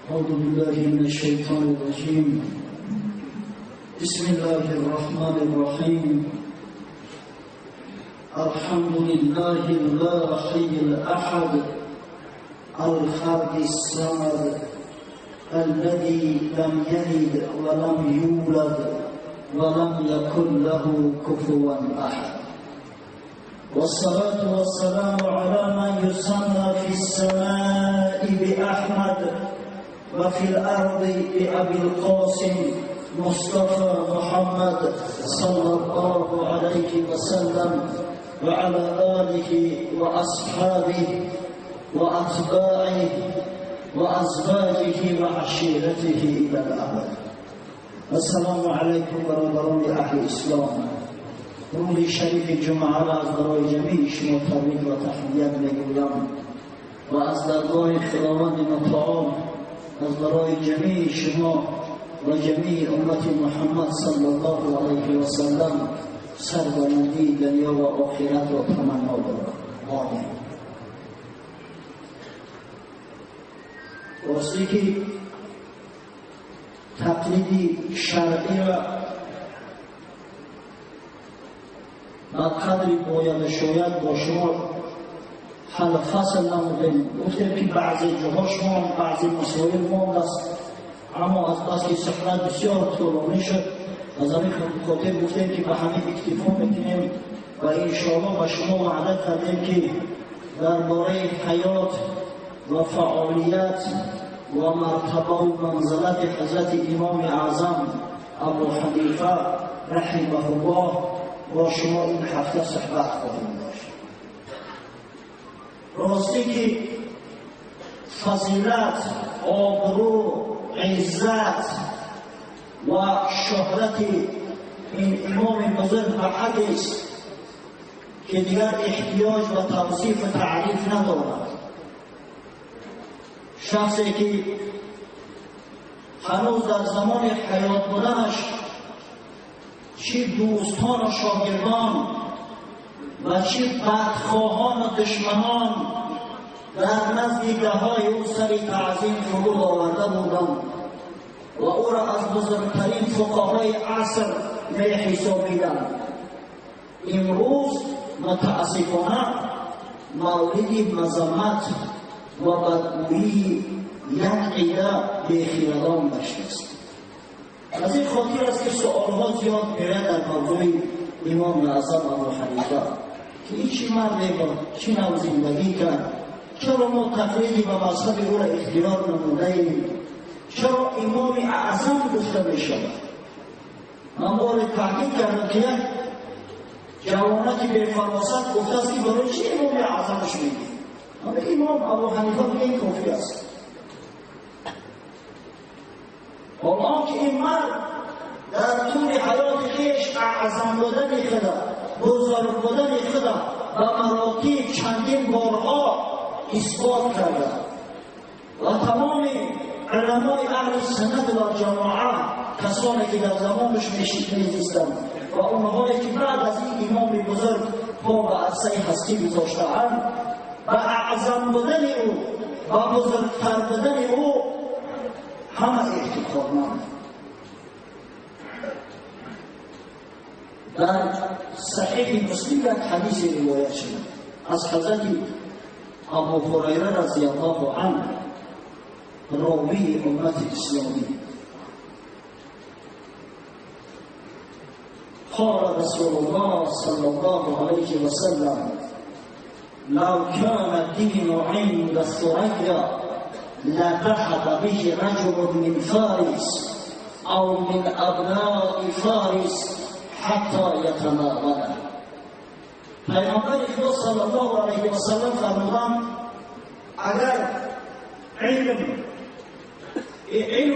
أعوذ بالله من الشيطان الرجيم. بسم الله الرحمن الرحيم. الحمد لله الواحد الأحد الفرد الصمد الذي لم يلد ولم يولد ولم يكن له كفوا أحد. والصلاة والسلام على من يسمى في السماء بأحمد وفي الأرض بأبي القاسم مصطفى محمد صلى الله عليه وسلم وعلى آله وأصحابه وأتباعه وأزواجه وعشيرته إلى الأبد. السلام عليكم برادران أهل الإسلام. روز شریف جمعه را از برای جمیع شما تبریک و تحیت میگویم و از درگاه خداوند متعال از برای جمیع شما و جمیع امت محمد صلی الله علیه و سلم سربلندی دنیا و آخرت را تمنا دارم. آمین. راستی که تقلید شرعی را به قدری باید شاید با شما حل فصل نمودیم. گفتیم که بعضی جاهاش ماند، بعضی مسائل ماند است، اما از بس که صحبت بسیار طولانی شد از همین خاطر گفتیم که به همین اکتفا میکنیم و انشاءالله به شما وعده کردیم که درباره حیات و فعالیت و مرتبه و منزلت حضرت امام اعظم ابو حنیفه رحمه الله با شما این هفته صحبت خواهیم داشت. راستی که فضیلت، آبرو، عزت و شهرت این امام بزرگ به حدی است که دیگر احتیاج به توصیف و تعریف ندارد. شخصی که هنوز در زمان حیات بودنش چی دوستان و شاگردان و چی بدخواهان و دشمنان در نزد دههای او سر تعظیم فرود آورده بودند و او را از بزرگترین فقهای عصر می حسابیدند، امروز متاسفانه مورد مذمت و بدگویی یک عده بیخیران گشته است. از این خاطر است که سؤالها زیاد می‌آید در موضوع امام اعظم ابو حنیفه که این چی مردی بود، چی نوع زندگی کرد، چرا ما تقلیدی به مذهب او را اختیار نموده‌ایم، چرا امام اعظم گفته می‌شود. من بار تحقیق کردم که یک جوانک به فراست گفته است که برای چی امام اعظمش میگی؟ اما امام ابو حنیفه میگه این کافی است. حالا که این مرد در طول حیات خویش اعظم بودن خدا، بزرگ بودن خدا به مراتب چندین بارها اثبات کرده و تمام علمای اهل سنت و جماعه، کسانی که در زمانش میزیستند و اونهایی که بعد از این امام بزرگ پا به عرصه هستی گذاشتهاند، به اعظم بودن او و بزرگتر بودن او همه اعتقادمند. در صحیح مسلم یک حدیث روایت شده از حضرت ابو هریره رضی الله عنه راوی امت اسلامی، قال رسول الله صلى الله عليه وسلم لو كان الدين عند الثريا لذهب به رجل من فارس او من ابناء فارس حتى يتناوله. پیامبر خدا صلی الله علیه و سلم فرمودند اگر علم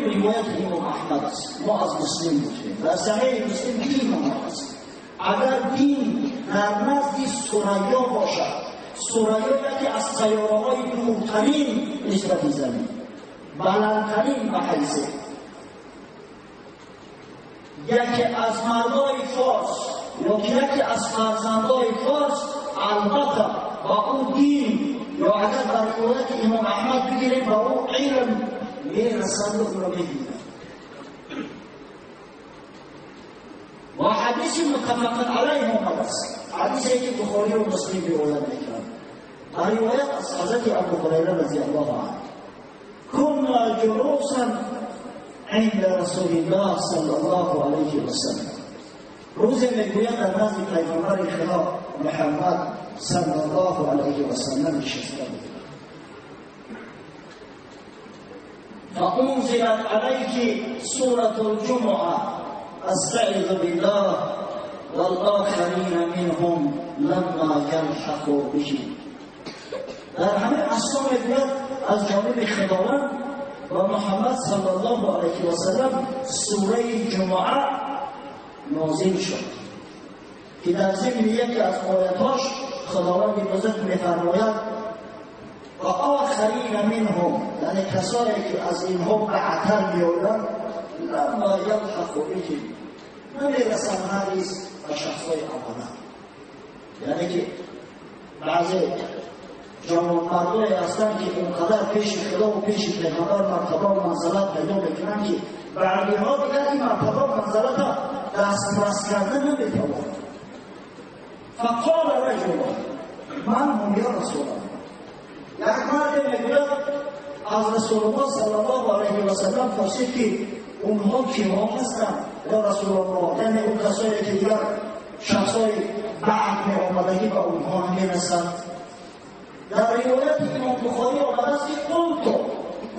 روایت امام احمد است، ما از مسلم گفتیم و صحیح مسلم دین ما است، اگر دین در نزد ثریا باشد، ثریا یکی از سیاره‌های دورترین نسبت زمین، بلندترین به حیث یکی از مردای فارس یا یکی از فرزندای فارس، البته با او دین یا اگر در روایت امام احمد بگیریم با او علم میرسند و او را میبینند. و حدیث متفق علیه آمده است، حدیثی که بخاری و مسلم روایت میکنند. و روایت از حضرت ابو هریره رضی الله عنه: كنا جلوسا عند رسول الله صلی الله علیه وسلم. روزی میگوید در نزد پیغمبر خدا محمد صلی الله علیه وسلم نشسته بودیم. فانزلت علیه سورة الجمعه استعذ بالله والآخرین منهم لما یلحقوا بهم. در همه اصلا میگوید از جانب خداوند و محمد صلی الله علیه و سلم سوره جمعه نازل شد که در ضمن یکی از آیاتاش خداوند بزرگ میفرماید و آخرین منهم، یعنی کسایی که از اینها بعدتر میآیند، لما یلحقوا بهم، نمیرسند هرگز به شخصای اوله. یعنی که بعضی جوانمردایی هستند که اونقدر پیش خدا و پیش پیغمبر مرتبه و منزلت پیدا میکنند که بعدیها دیگر این مرتبه و منزلت دسترس کرده نمیتوانند. فقال رجل من هم یا رسول الله. یک مرد میگوید از رسول الله صلی الله علیه و سلم پرسید که اونها کیها هستند یا رسول الله، یعنی اون کسایی که دیگر شخصای بعد می آمدگی به اونها نمیرسند. در روایت امام بخاری آمده است که قلت،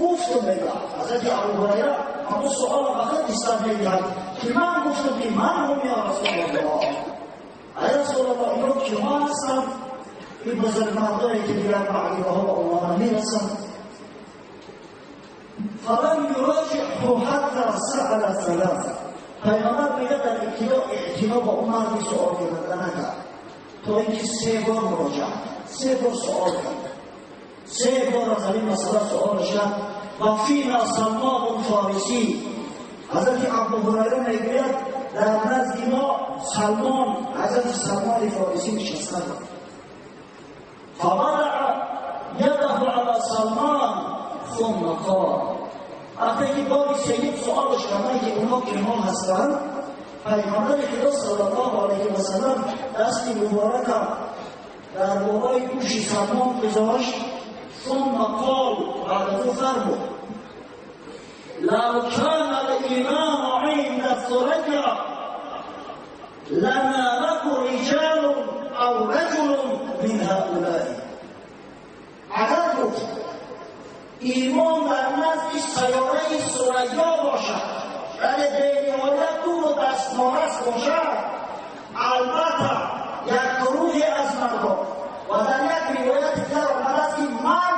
گفتم، میگه حضرت ابو هریره همون سوال به خود استاد میدهد که من گفتم که من هم یا رسول الله، ای رسول الله اینا کیها هستند؟ این بزرگ مردایی که دیگر بعدیها به اونها نمیرسند. فلم یراجعه حتی سأل ثلاثه. پیامبر میگه در ابتدا اعتنا با اون مردی سوال کردن نکرد تا اینکه 3 بار مراجعه کرد، 3 بار سوال کرد، 3 بار از این مسئله سوال کرد. و فینا سلمان فارسی، حضرت ابو هریره میگوید در نزد ما سلمان، حضرت سلمان فارسی نشسته بود. فوضع یده علی سلمان ثم قال، وقتی که باری سید سوالش کردن که اونا کیها هستند، پیغمبر خدا صلی الله علیه و سلم دست مبارک در بالای گوش سلمان گذاشت. ثم قال، بعد از او فرمود لو كان الإيمان عند الثريا لناله رجال أو رجل من هؤلاء. اگر گفت ایمان در نزد سیاره ثریا باشد، یعنی بینهایت دور و دستنارس باشد، البته یک گروهی از مردم، و در یک روایت دیگر آمده است که مرد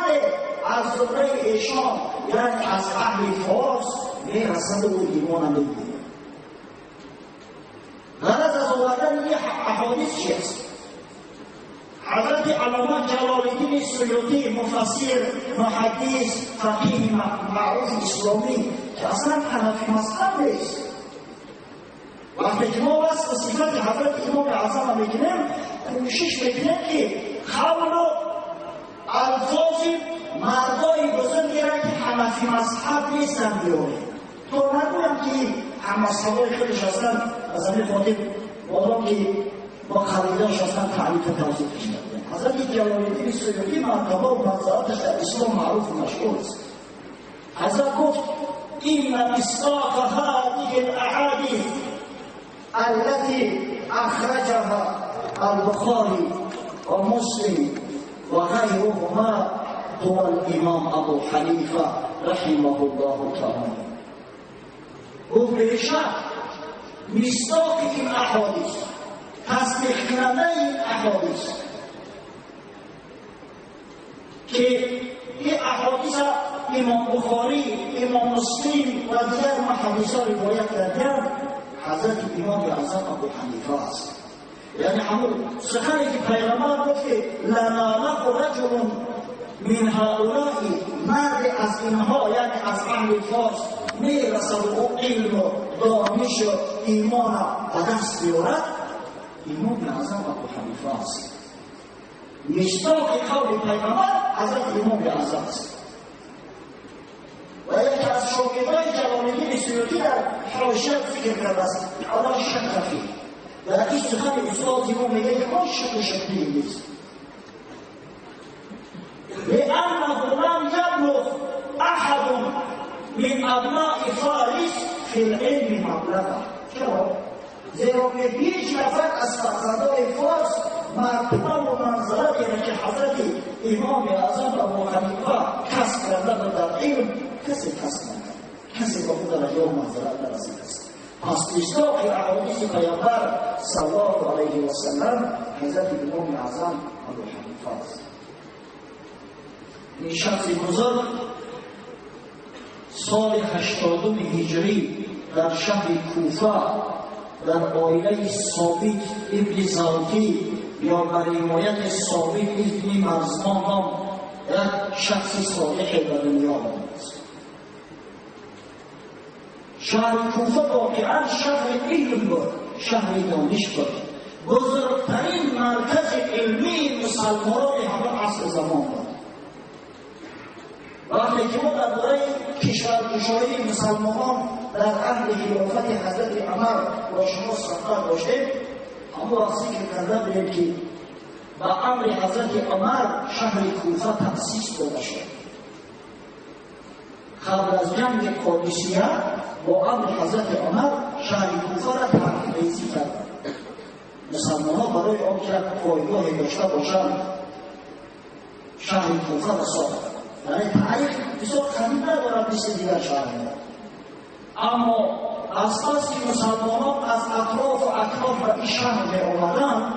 از زمره ایشان، یعنی از اهل فارس، میرسند و ایمان میگیرند. غرض از آوردن این احادیث چی است؟ حضرت علامه جلال الدین سیوطی، مفسر، محدث، فقیه معروف اسلامی که اصلا حنفی مذهب نیست، وقتی که ما وصف صفت حضرت امام اعظم میکنیم، کوشش میکنیم که قول و الفاظ مردای بزرگی را که حنفی مذهب نیستن بیاریم، تا نگویم که هم مذهبای خودش هستن، از همین خاطر مادام که با خریداش هستن تعریف و توضیحش کردن. حضرت جلال الدین سیوطی مرتبه و منزلتش در اسلام معروف و مشهور است. حضرت گفت این مصداق هذه الاحادیث التي اخرجها البخاری و مسلم و غیرهما هو الامام ابو حنیفه رحمه الله تعالی. گفت به مصداق این احادیث، تصدیق کننده این احادیث که این احادیث امام بخاری، امام مسلم و دیگر محدثا روایت کردند، حضرت امام اعظم ابو حنیفه است. یعنی همون سخنی که پیغمبر گفت که لناله رجل من هؤلاء، مرد از اینها، یعنی از اهل فارس، میرسد و او علم و دانش و ایمان به دست بیارد، امام اعظم ابو حنیفه است. مصداق قول پیغمبر حضرت امام اعظم است. و یکی Сиюти дар ҳошия зикр кардааст, ала шакка фи. Дар ин сухани устоди мо мегӯяд, ягон шакку шубҳае нест. لأنه لم يبلغ أحد من أبناء فارس في العلم مبلغا. چرا؟ زیرا که هیچ نفر از فرزندان فارس مرتبه و منزلتی را که حضرت امام اعظم ابو حنیفه کسب کرده بود در علم کسی کسب نکرد، کسی به خود درجه و منزلت نرسیده است. پس مصداق احادیث پیامبر صلی الله علیه و سلم حضرت امام اعظم ابو حنیفه است. این شخص بزرگ سال 80 هجری در شهر کوفه در عائله ثابت ابن زوکی یا بر روایت ثابت ابن مرزبان نام یک شخص صالح به دنیا آمد. شهر کوفه واقعا شهر علم بود، شهر دانش بود، بزرگترین مرکز علمی مسلمانان همه عصر زمان بود. وقتی که ما درباره کشورگشایی مسلمانان در عهد خلافت حضرت عمر با شما صحبت داشتیم، اما وقت ذکر کرده بودیم که با امر حضرت عمر شهر کوفه تأسیس داده شد. قبل از جنگ قادسیه با امر حضرت عمر شهر کوفه را تأسیس کرد. مسلمان ها برای آنکه پایگاه داشته باشند شهر کوفه را ساختند. یعنی تاریخ بسیار قدیم ندارد مثل دیگر شهرها، اما از پس که مسلمانان از اطراف و اکناف به این شهر می آمدند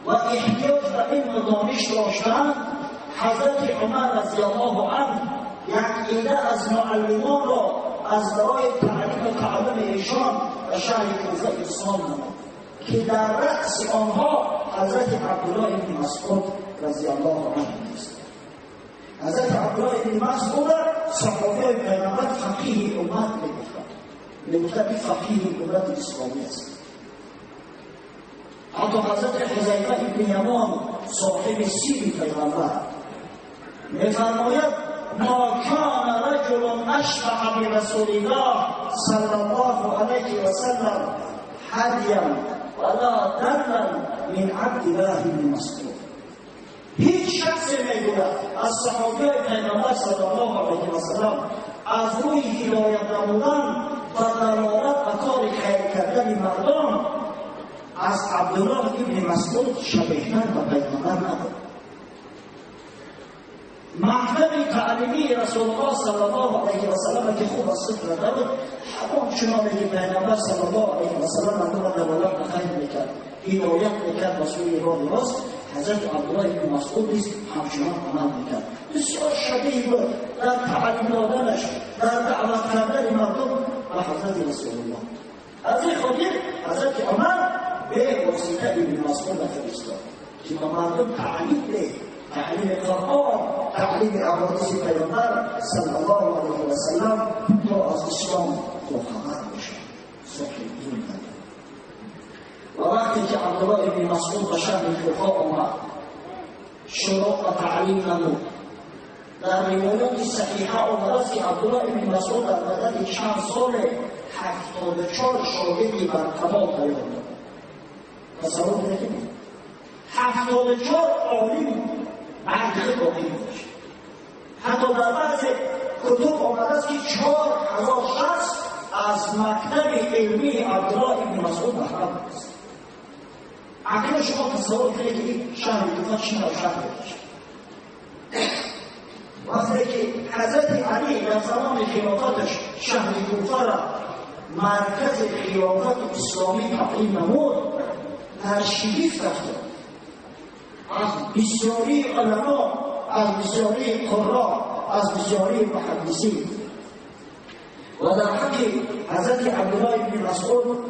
و احتیاج به علم و دانش داشتند، حضرت عمر رضی الله عنه یک عده از معلمان را از برای تعلیم و تعلم ایشان به شهر کوفه ارسال نمود که در رأس آنها حضرت عبدالله بن مسعود رضی الله عنه است. حضرت عبدالله بن مسعود صحابه پیامبر فقیه امت میگفتند، میگفتند این فقیه امت اسلامی است. حتی حضرت حذیفه بن یمان صاحب سیر پیامبر میفرماید ما کان رجل اشبه برسول الله صلی الله علیه و سلم هدیا ولا دلا من عبدالله بن مسعود. هیچ شخصی میگوید از صحابه پیامبر صلی الله علیه و سلم از روی هدایت نمودن و دلالت به کار خیر کردن مردم از عبدالله ابن مسعود شبیه‌تر به پیامبر نبود. مکتب تعلیمی رسول الله صلی الله علیه و سلم که خوب از صدر نبود، همان چنانه که پیامبر صلی الله علیه و سلم مردم را دلالت به خیر میکرد، هدایت میکرد به سوی راه راست، حضرت عبدالله بن مسعود نیز همچنان عمل میکرد. بسیار شبیه بود در تعلیم دادنش، در دعوت کردن مردم به حضرت رسول الله. از این خاطر حضرت عمر به واسطه ابن مسعود فرستاد که به مردم تعلیم ده، تعلیم قرآن، تعلیم احادیث پیامبر صلی الله علیه و سلم تا از اسلام باخبر باشند، صاحب علم گردند. و وقتی که عبدالله ابن مسعود به شهر کوفه آمد، شروع به تعلیم نمود. در روایات صحیحه آمده است که عبدالله ابن مسعود در مدت چند سال 74 شاگردی بر کمال تیار داد. تصور کنید 74 عالم بعد خود باقی گذاشت. حتی در بعض کتب آمده است که 4000 شخص از مکتب علمی عبدالله ابن مسعود بهره است. اکنون شما تصور کنید که این شهر کوفه چی نوع شهر باشه. وقتی که حضرت علی در زمان خلافتش شهر کوفه را مرکز خلافت اسلامی تعیین نمود، در شگفت افتاد. از بسیاری علما، از بسیاری قرا، از بسیاری محدثین. و در حق حضرت عبدالله بن مسعود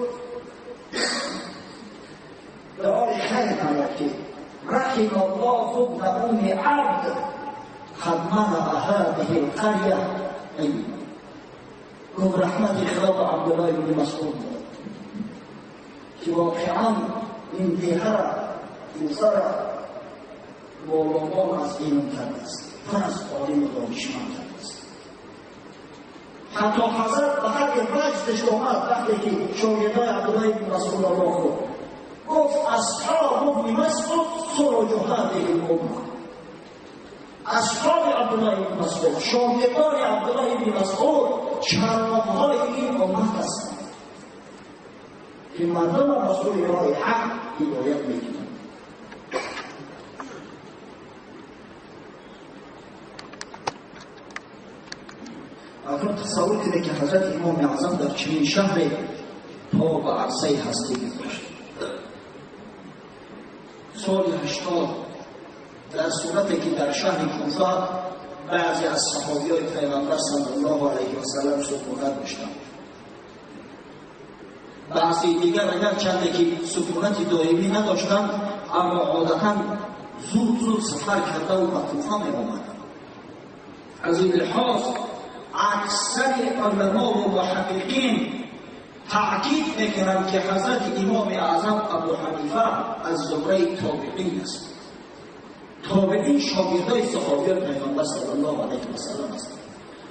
دعای خیر نمود که رحم الله ابن ام عبد قد ملأ هذه القرية علما. گفت رحمت خدا به عبدالله بن مسعود که واقعا این دیه را، کوفه را بالامان از علم کرده است، پر از عالم و دانشمند کرده است. حتی حضرت به حد وجدش آمد وقتی که شاگردای عبدالله بن مسعود را خورد، گفت اصحاب ابن مسعود سراج هذه الامه. اصحاب عبدالله بن مسعود، شاگردان عبدالله بن مسعود چراغ‌های این امت هستند که مردم را به سوی راه حق هدایت میکنند. اکنون تصور کنید که حضرت امام اعظم در چنین شهر پا به عرصه هستی گذاشت. سال 80 در صورتی که در شهر کوفه بعضی از صحابیای پیغمبر صلی الله علیه و سلم سکونت داشتند، بعضی دیگر اگر چند که سکونت دائمی نداشتند، اما عادتا زود زود سفر کرده و به کوفه می آمدند. از این لحاظ اکثر علما و محققین تأکید میکنند که حضرت امام اعظم ابو حنیفه از زمره تابعین است. تابعین شاگردای صحابی پیغمبر صلی الله علیه و سلم هستند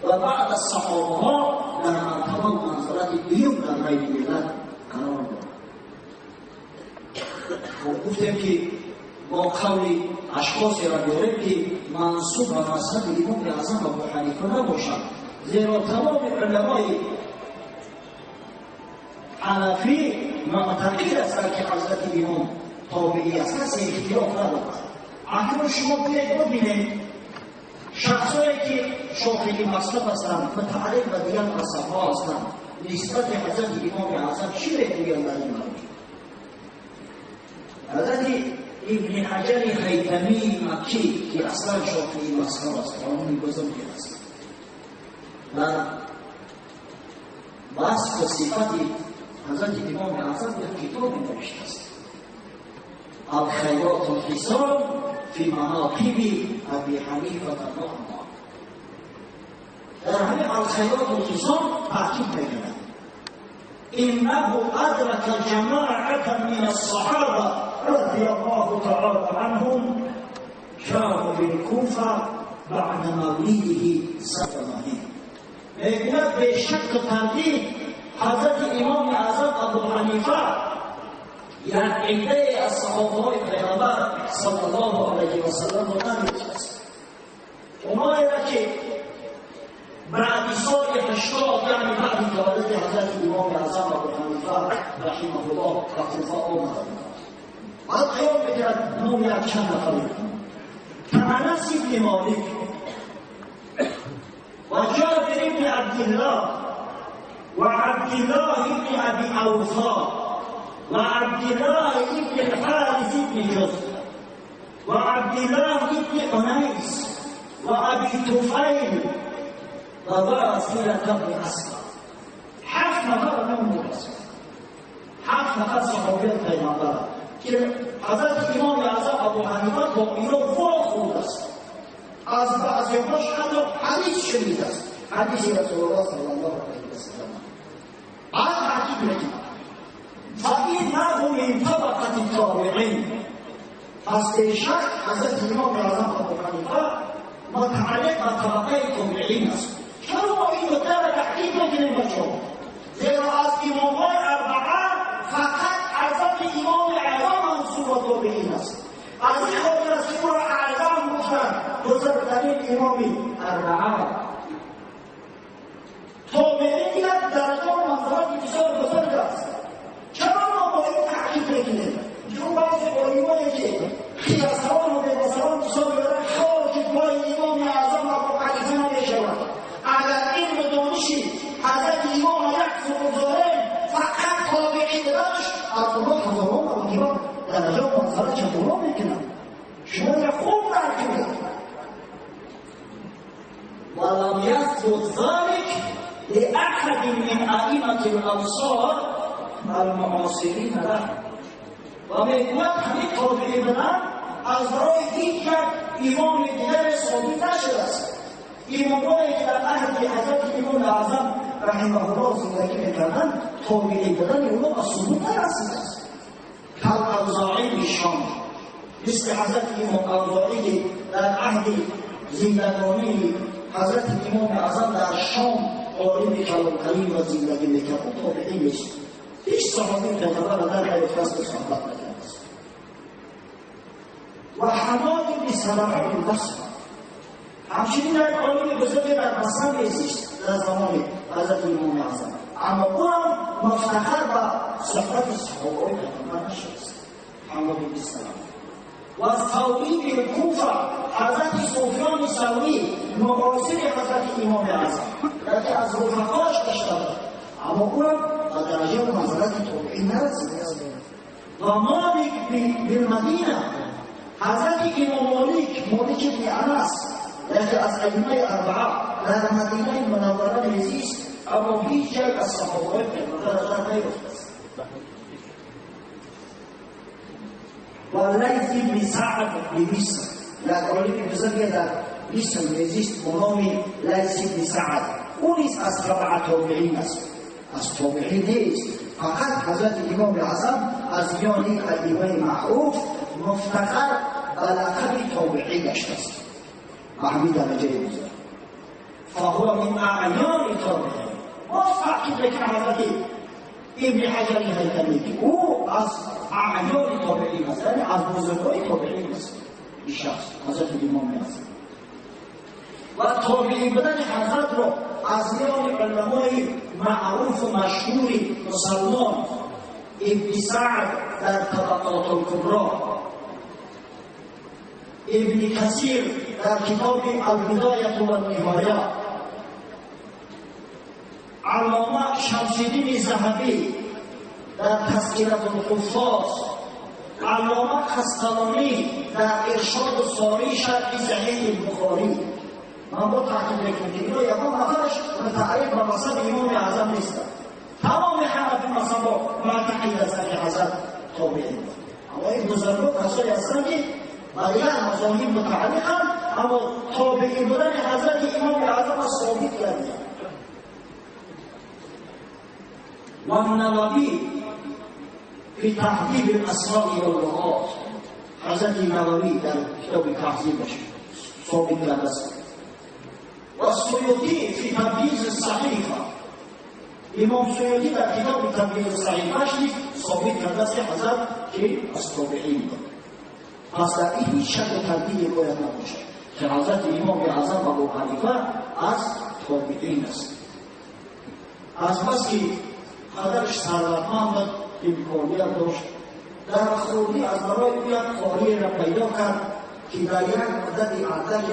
و بعد از صحابه ها در مرتبه و منزلت دوم در بین ملت قرار دارند. گفتیم که با قول اشخاصی را بیاریم که منسوب به مذهب امام اعظم ابو حنیفه نباشند، زیرا تمام علمای حنفی معتقد هستند که حضرت امام تابعی است، کسی اختلاف ندارد. اکنون شما بیایید ببینید شخصایی که شافعی مذهب هستند، متعلق به دیگر مذهب‌ها هستند، نسبت حضرت امام اعظم چی میگویند در این مورد؟ حضرت ابن حجر هیثمی مکی که اصلا شافعی مذهب است، قانون بزرگی است، در وصف و صفت حضرت امام اعظم یک کتاب نوشته است، الخیرات الحسان فی مناقب ابی حنیفه النعمان. در همین الخیرات الحسان تاکید میکند انه ادرک جماعة من الصحابه رضی الله تعالی عنهم كانوا بالکوفه بعد مولده 87. میگوید به شک و تردید حضرت امام اعظم ابو حنیفه یک عده از صحابه پیغمبر صلی الله علیه و سلم را نمی‌شناسد. اونایی را که بعد سال 80، یعنی بعد تولد حضرت امام اعظم ابو حنیفه رحمه الله به کوفه آمدند. بعد قیام میکرد نام یک چند نفر، انس بن مالک و جابر بن عبدالله و عبدالله بن ابی اوفا و عبدالله بن الحارث بن جزء و عبدالله بن انیس و ابی طفیل و واصله بن اسقع. 7 نفر نام میرسد، 7 نفر صحابی پیغمبر که حضرت امام اعظم ابو حنیفه با اینا واخورده است، از بعضی هاش حتی حدیث شنیده است، حدیث رسول الله صلی الله علیه و سلم. بعد تاکید میکنه فإنه من طبقة التابعین. پس بیشک حضرت امام اعظم ابو حنیفه متعلق به طبقه تابعین است. چرا ما این نکته را تاکید میکنیم بچه‌ها؟ زیرا از امام‌های اربعه فقط حضرت امام اعظم منصوب به تابعین است. از این خاطر است که او را اعظم گفتند، بزرگترین امام اربعه. تابعین یک درجه و منزلت بسیار بزرگ است. چرا ما با این تاکید میکنیم؟ چون بعضی علمایی که خیاسران و بیواسران بسیار می‌برند خاک پای امام اعظم ابو حنیفه نمیشود. اگر علم و دانشی حضرت امام یک بگذاریم فقط تابعی بدانش از اونها هزاران مرتبه درجه و منزلت چطور میکنند. شما را خوب درک کنید. ولم يثبت ذلك لأحد من أئمة الأمصار المعاصرین له. و میگوید همین تابعی بودن از راه هیچ یک امام دیگر ثابت نشده است. امامایی که در عهد حضرت امام اعظم رحمه الله زندگی میکردند تابعی بودن اونا به ثبوت نرسیده است. کالاوزاعی شام، مثل حضرت امام اوزاعی که در عهد زندگانی حضرت امام اعظم در شام عالم کلانترین و زندگی میکرد، او تابعی نیست. هیچ صحابی پیغمبر در نیافته است که صحبت نکرده است. و حماد بن سلمه بن بصره، همچنین یک عالم بزرگ در بصره میزیست در زمان حضرت امام اعظم، اما او هم مفتخر به صحبت صحابه پیغمبر نشد. حماد بن سلمه. و ثوری بن کوفه، حضرت سفیان ثوری معاصر حضرت امام اعظم، یکی از رفقاش داشته بود، اما او هم به درجه و منزلت تابعی نرسیده است. و مالک بن مدینه، حضرت امام مالک، مالک بن انس، یکی از ائمه اربعه در مدینه منوره میزیست، اما هیچ یک از صحابه پیغمبر در نیافته است. و لیث بن سعد بمصر، یک عالم بزرگ در مصر میزیست به نام لیث بن سعد، او نیز از تبع تابعین است، از تابعین نیست. فقط حضرت امام اعظم از میان این ائمه معروف مفتخر به لقب تابعی گشته است، به همین درجه بزرگ. فهو من اعیان تابعین. باز تاکید میکنه حضرت ابن حجر هیثمی که او از اعیان تابعین است، یعنی از بزرگای تابعین است این شخص حضرت امام اعظم. و تابعی بودن حضرت را از میان علمای معروف و مشهور مسلمان ابن سعد در طبقات الکبری، ابن کثیر در کتاب البدایة و النهایه، علامه شمس الدین ذهبی در تذکرة الحفاظ، علامه قسطلانی در ارشاد الساری شرح صحیح بخاری. من با تاکید میکنم که اینا یکان نفرش متعلق به مذهب امام اعظم نیستند. تمام حنفی مذهب معتقد هستند که حضرت تابعی بود، اما این بزرگان کسایی هستند که به یک مذاهب متعلقند، اما تابعی بودن حضرت امام اعظم را ثابت کردند. و النووی فی تهذیب الاسماء واللغات، حضرت نووی در کتاب تهذیبش ثابت کرده است. و سیوطی فی تبریز الصحیفه، امام سیوطی در کتاب تبریز الصحیفه‌اش نیز ثابت کرده است که حضرت که از تابعین بود. پس در این هیچ شک و تردیدی باید نباشد که حضرت امام اعظم ابو حنیفه از تابعین است. از بس که پدرش ثروتمند بود، امکانیت داشت، در خردی از برای او یک کاری را پیدا کرد که در یک مدت اندک،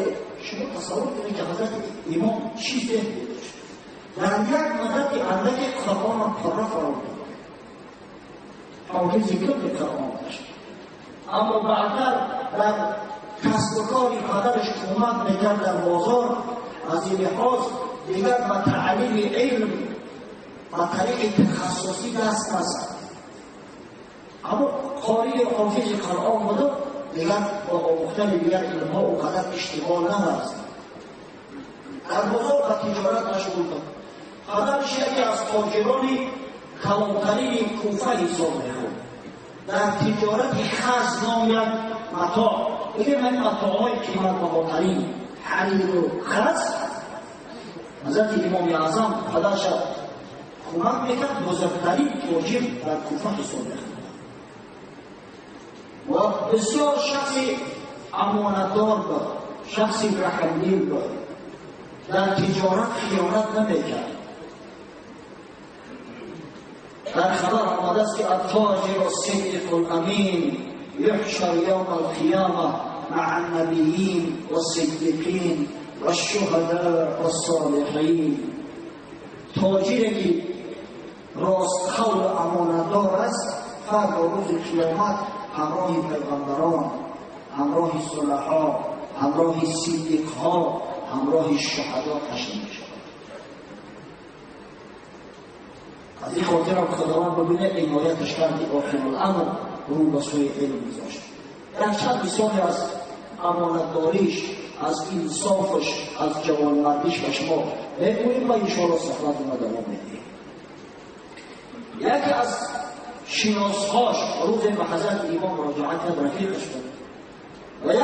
شما تصور کنید که حضرت امام چی فهم داشت، در یک مدت اندک قرآن را پاره فرا بود، حافظ کل قرآن داشت. اما بعدتر در کسب و کاری پدرش کمک میکرد در بازار، از این لحاظ دیگر به تعلیم علم به طریق تخصصی دست نزد، اما قاری حافظ قرآن بود، دیگر با آموختن دیگر علمها او قدر اشتغال نورزید. در بازار به تجارت مشغول بود. پدرش یکی از تاجران کلانترین کوفه حساب میخورد. در تجارت خز نام یک متاع، بگیم این متاعهای قیمت بهاترین حریر و خز، حضرت امام اعظم پدرش کمک میکرد، بزرگترین تاجر در کوفه حساب میخورد و بسیار شخصی امانتدار بود، شخصی رحمدل بود، در تجارت خیانت نمیکرد. در خبر آمده است که التاجر الصدیق الامین یحشر یوم القیامه مع النبیین والصدیقین والشهداء والصالحین. تاجری که راست قول و امانتدار است، فردا روز قیامت همراه پیغمبران، همراه صلحا، همراه صدیقها، همراه شهدا حشر می شود. از این خاطر هم خداوند ببینه عنایتش کرد، آخر الامر رو به سوی علم گذاشت. در چند مثال از امانتداریش، از انصافش، از جوانمردیش به شما میگوییم و انشاءالله صحبت ما دوام میدهیم. یکی از شناسهاش روز به حضرت امام مراجعه کرد، رفیقش بود و یک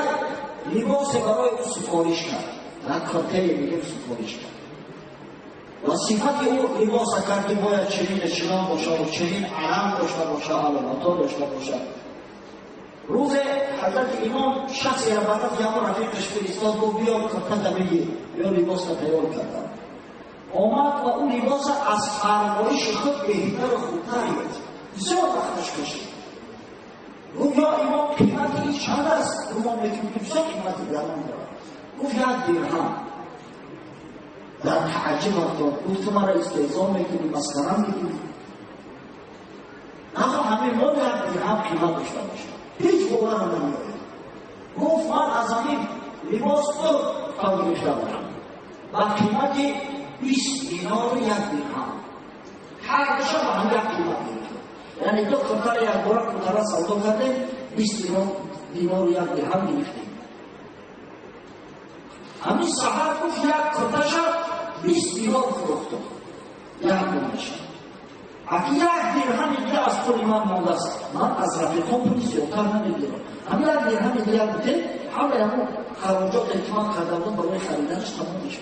لباس برای او سفارش کرد، یک کارته میگه سفارش کرد. و صفت او لباس کرد که باید چنین چنان باشه و چنین علم داشته باشه، علامت‌ها داشته باشه. روز حضرت امام شخصی را برات یا رفیقش فرستاد، گفت بیا کرته بگیر، بیا لباس را تیار کردم. آمد و اون لباس از فرمایش خود بهتر و خوبتر یافت. بسیار وقتش کشید. گفت یا امام قیمت این چند است؟ امام میگه که بسیار قیمت گران دارد. گفت 1 درهم. در تعجب افتاد. گفت تو مرا استهزا میکنی، مسخره میکنی. نخواه همه مال 1 درهم قیمت داشته باشه. هیچ باور نمی‌آید. گفت من از همین لباس تو تا گرفته بودم با قیمت 20 دینار و 1 درهم. هر دوشا با هم یک قیمت گرفتم. یعنی 2 کرتر یک بار کرتر سودا کردیم، 20 دینار و 1 درهم گرفتیم. همین سحر گفت یک کرتش 20 دینار فروختم، یک دانش. اگه 1 درهم دیگه از پول من مانده است، من از رفیقان پول زیادتر نمیگیرم. همین 1 درهم دیگه بوده، همه همون خراجات که من کرده بودم برای خریدنش تمام میشه.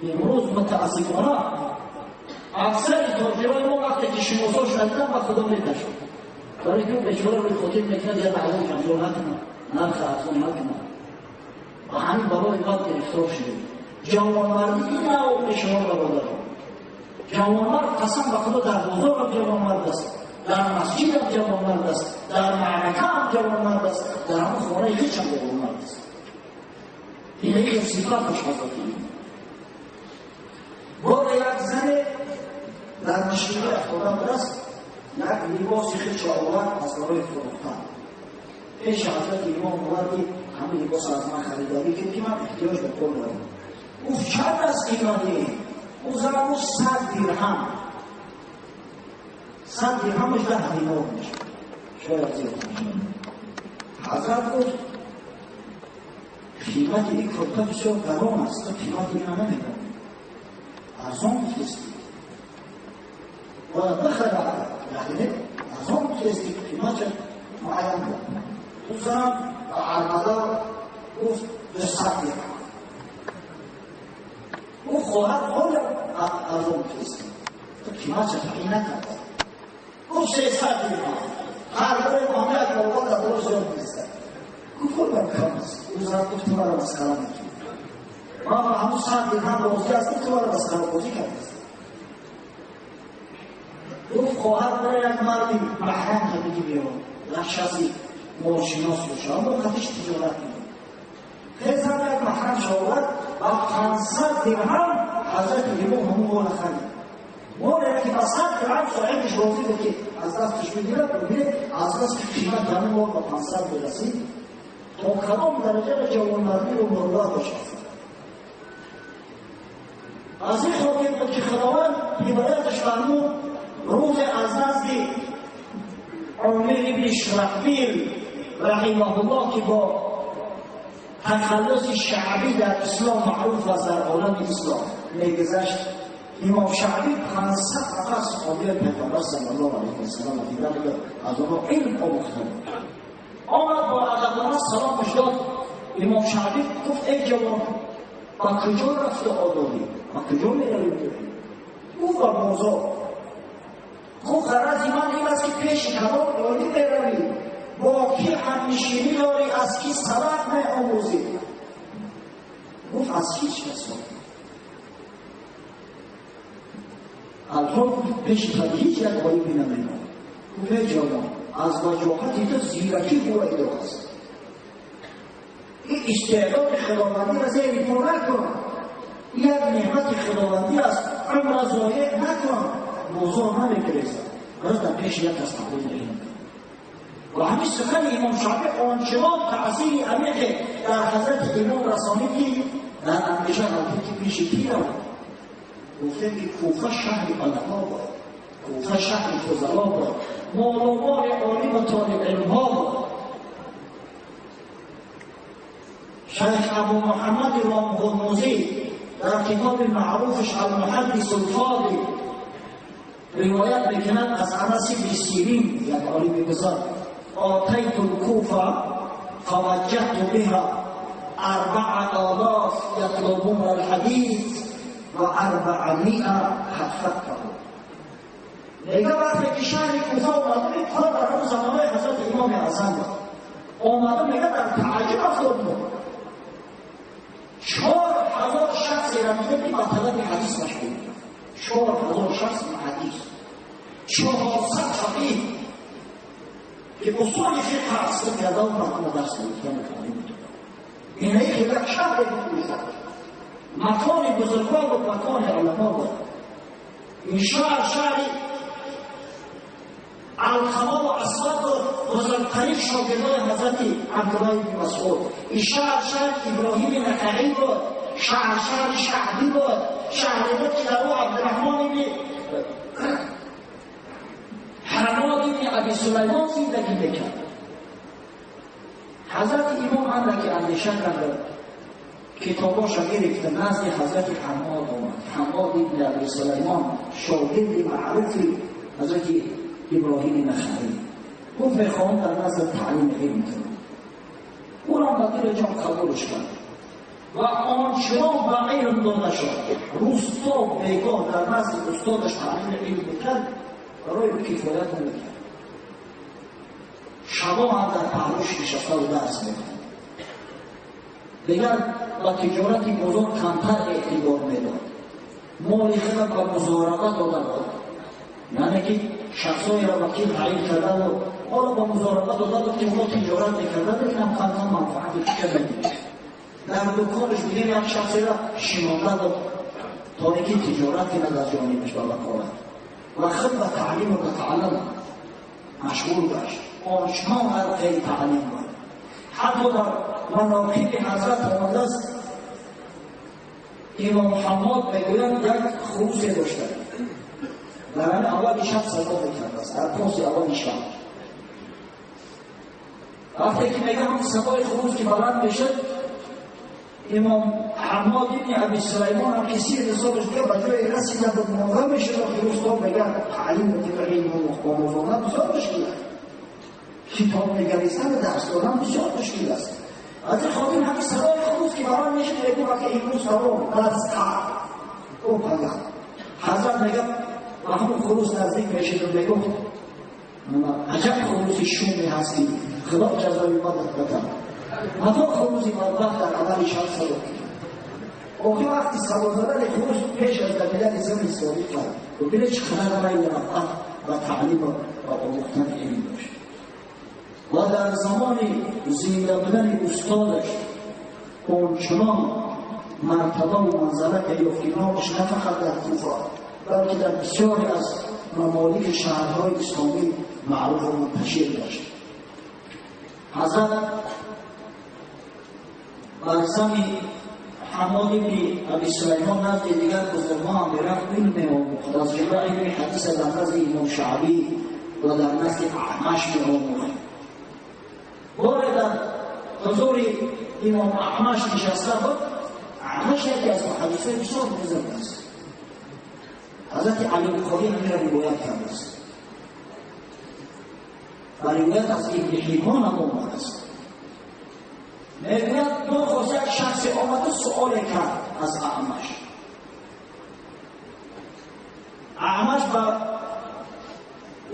امروز متاسفانه اکثر تاجرای ما وقتی که شناساش ندیدن با خدا میکشن، برای اینکه اون بیچاره روی خاطر میکنه دیگه دعوا جنجال نکنه، نرخ ارزان نکنه. و همین برای بعد گرفتار شده. جوانمردی این نوع شما برادران، جوانمرد قسم به خدا در بازار هم جوانمرد است، در مسجد هم جوانمرد است، در معرکه هم جوانمرد است، در همون خانه هیچ هم جوانمرد است. این یک صفت حضرت بار یک زن در مشکلی افتادن است، یک لباس خیلی آورد از برای فروختن. پیش حضرت امام آورد که همین لباس از من خریداری کرد که من احتیاج به پول دارم. گفت چند از قیمتی؟ او زن گفت 100 درهم. 100 درهمش 10 دینار میشه، شاید زیاد میشه. حضرت گفت قیمت این کرته بسیار گران است، تو قیمت این را نمیدانی، ارزان گفتی، باید بخرد، یعنی ارزان گفتی قیمت معین کن. او زن به عربدار گفت 200 درهم. او خواهد حال ارزان گفتی، تو قیمت تعیین نکرد. گفت 300 درهم. هر بار معامله که آقا در درست زیاد نیست. گفت خودم کم است. او زن گفت تو مرا مسخره میکنی، من با همون 100 درهم راضی هستم، تو مرا مسخره بازی کرده است. گفت خواهر برای یک مردی محرم که بگی بیاد، یک شخصی مالشناس باشه، اما قطعش تجارت میکنه. خیلی زن یک محرم شاورد و 500 درهم حضرت امام همون مال خرید. مال که با 100 درهم صاحبش راضی بود که از دستش بگیرد، ببینه از دست که قیمت همون مال با 500 برسید تا کدام درجه جوانمردی و مروت باشه. از این خاطر بود که خداوند هدایتش فرمود. روز از نزد عامر ابن شرحبیل رحمه الله که با تخلص شعبی در اسلام معروف و در عالم اسلام میگذشت، امام شعبی 500 نفر صحابی پیغمبر صلی الله علیه و سلم دیدن که از آنها علم آموخته بود. آمد با ادبانه سلامش داد. امام شعبی گفت ای جوان، با کجا رفت آدابی؟ با کجا میروی؟ گفت با بازار. گفت غرض من این است که پیش کدام عالی بروی، با کی همنشینی داری، از کی سبق میآموزی؟ گفت از هیچ کس. الحال پیش خود هیچ یک عالی نمی‌آید. گفت ای جوان، از وجاهت تو زیرکی هویدا است. این استعداد خداوندی را زیر پا نکن، یک نعمت خداوندی است، عمر ضایع نکن. بازار نمیگریزد، باز در پیش یک از قبول نمی‌کنم. و همین سخن امام شعبی آنچنان تأثیر عمیق در حضرت امام رسانید که در اندیشه رفت که پیش کی رفت. گفتیم که کوفه شهر علما بود، کوفه شهر فضلا بود، مال و مال عالی و طالب علمها بود. شیخ ابو محمد رامهرمزی در کتاب معروفش المحدث الفاضل روایت میکند از انس بن سیرین یک عالم بزرگ: آتیت الکوفه فوجدت بها 4000 یطلبون الحدیث و 400 قد فقهوا. میگه وقتی که شهر کوفه اومده، کار در اون زمانهای حضرت امام اعظم بود، اومده میگه در تعجب افتاد بود. 4000 شخص را میده که با طلب حدیث مشغول بود. 4000 شخص حدیث، 400 فقیه که اصول فقه اصل کرده و مردم درس می‌دادن و تعلیم می‌دادن. اینه که یک شهر بود، مکان بزرگان بود، مکان علما بود. این شهر شهر علقمه و اسود بود، بزرگترین شاگردان حضرت عبدالله بن مسعود. این شهر شهر ابراهیم نخعی بود، شهر شهر شعبی بود، شهر بود که در او عبدالرحمن بن حماد بن ابی سلیمان زندگی میکرد. حضرت امام اندکی اندیشه کرد، کتاباش را گرفت، نزد حضرت حماد آمد. حماد بن ابی سلیمان شاگرد معروف حضرت ابراهیم نخعی. گفت میخوام در نزد تعلیم علم کنم. او را به دل جان قبولش کرد و آنچنان به علم داده شد. روز تا بیگاه در نزد استادش تعلیم علم میکرد، برای کفایت نمیکرد. شبا هم در پهلوش نشسته و درس میکرد. دیگر با تجارت بزرگ کمتر اعتبار میداد. مال خود به مضاربه داده بود، یعنی که شخصایی را وکیل تعیین کرده بود، حالا با مضاربه داده بود که اونا تجارت میکرده، لیکن هم کم کم منفعت فکر نمی‌دید. در دکانش دیگه یک شخصی را شنانده بود تا اینکه تجارت کند از جانبش و وکالت و خود به تعلیم و به تعلم مشغول گشت. آنچنان غرق تعلیم بود. حتی در مناقب حضرت آمده است، امام حماد میگویند یک خروسی داشته، در اول شب صدا میکرد است، در پاس اول شب. وقتی که میگه هم صدای خروس که بلند میشد، امام حماد بن ابی سلیمان هم که 30 سالش دیگه به جای رسیده بود موقع میشد و خروس تا میگه تعلیم و علم و آموزاندن بسیار مشکل است، کتاب نگریستن و درس دادن بسیار مشکل است. از این خاطر همین صدای خروس که بلند میشد میگه که امروز تمام درس قطع. او پیام حضرت میگه و همون خروس نزدیک میشد و میگفت عجب خروسی شومی هستی، خدا جزای بدت بده. متا خروسی بدبخت در اول شب صدا کرد. آخه وقتی صدا زدن خروس پیش از دویدن زمین ساری کرد و ببینه چقدر میل رغبت و تعلیم و آموختن علم داشت. و در زمان زنده بودن استادش آنچنان مرتبه و منزله یافت که نامش نه فقط در کوفه بلکه در بسیاری از ممالک شهرهای اسلامی معروف و منتشر داشت. حضرت بر زمین حماد بن ابی سلیمان نزد دیگر بزرگان هم میرفت علم میآموخت. از جمله علم حدیث در نزد امام شعبی و در نزد اعمش میآموخت. بار در حضور امام اعمش نشسته بود. اعمش یکی از محدثین بسیار بزرگ است. حضرت علی بخاری همین را روایت کرده است و روایت از ابن حبان هم آمده است. میگوید ناخواست یک شخص آمده سؤال کرد از اعمش. اعمش به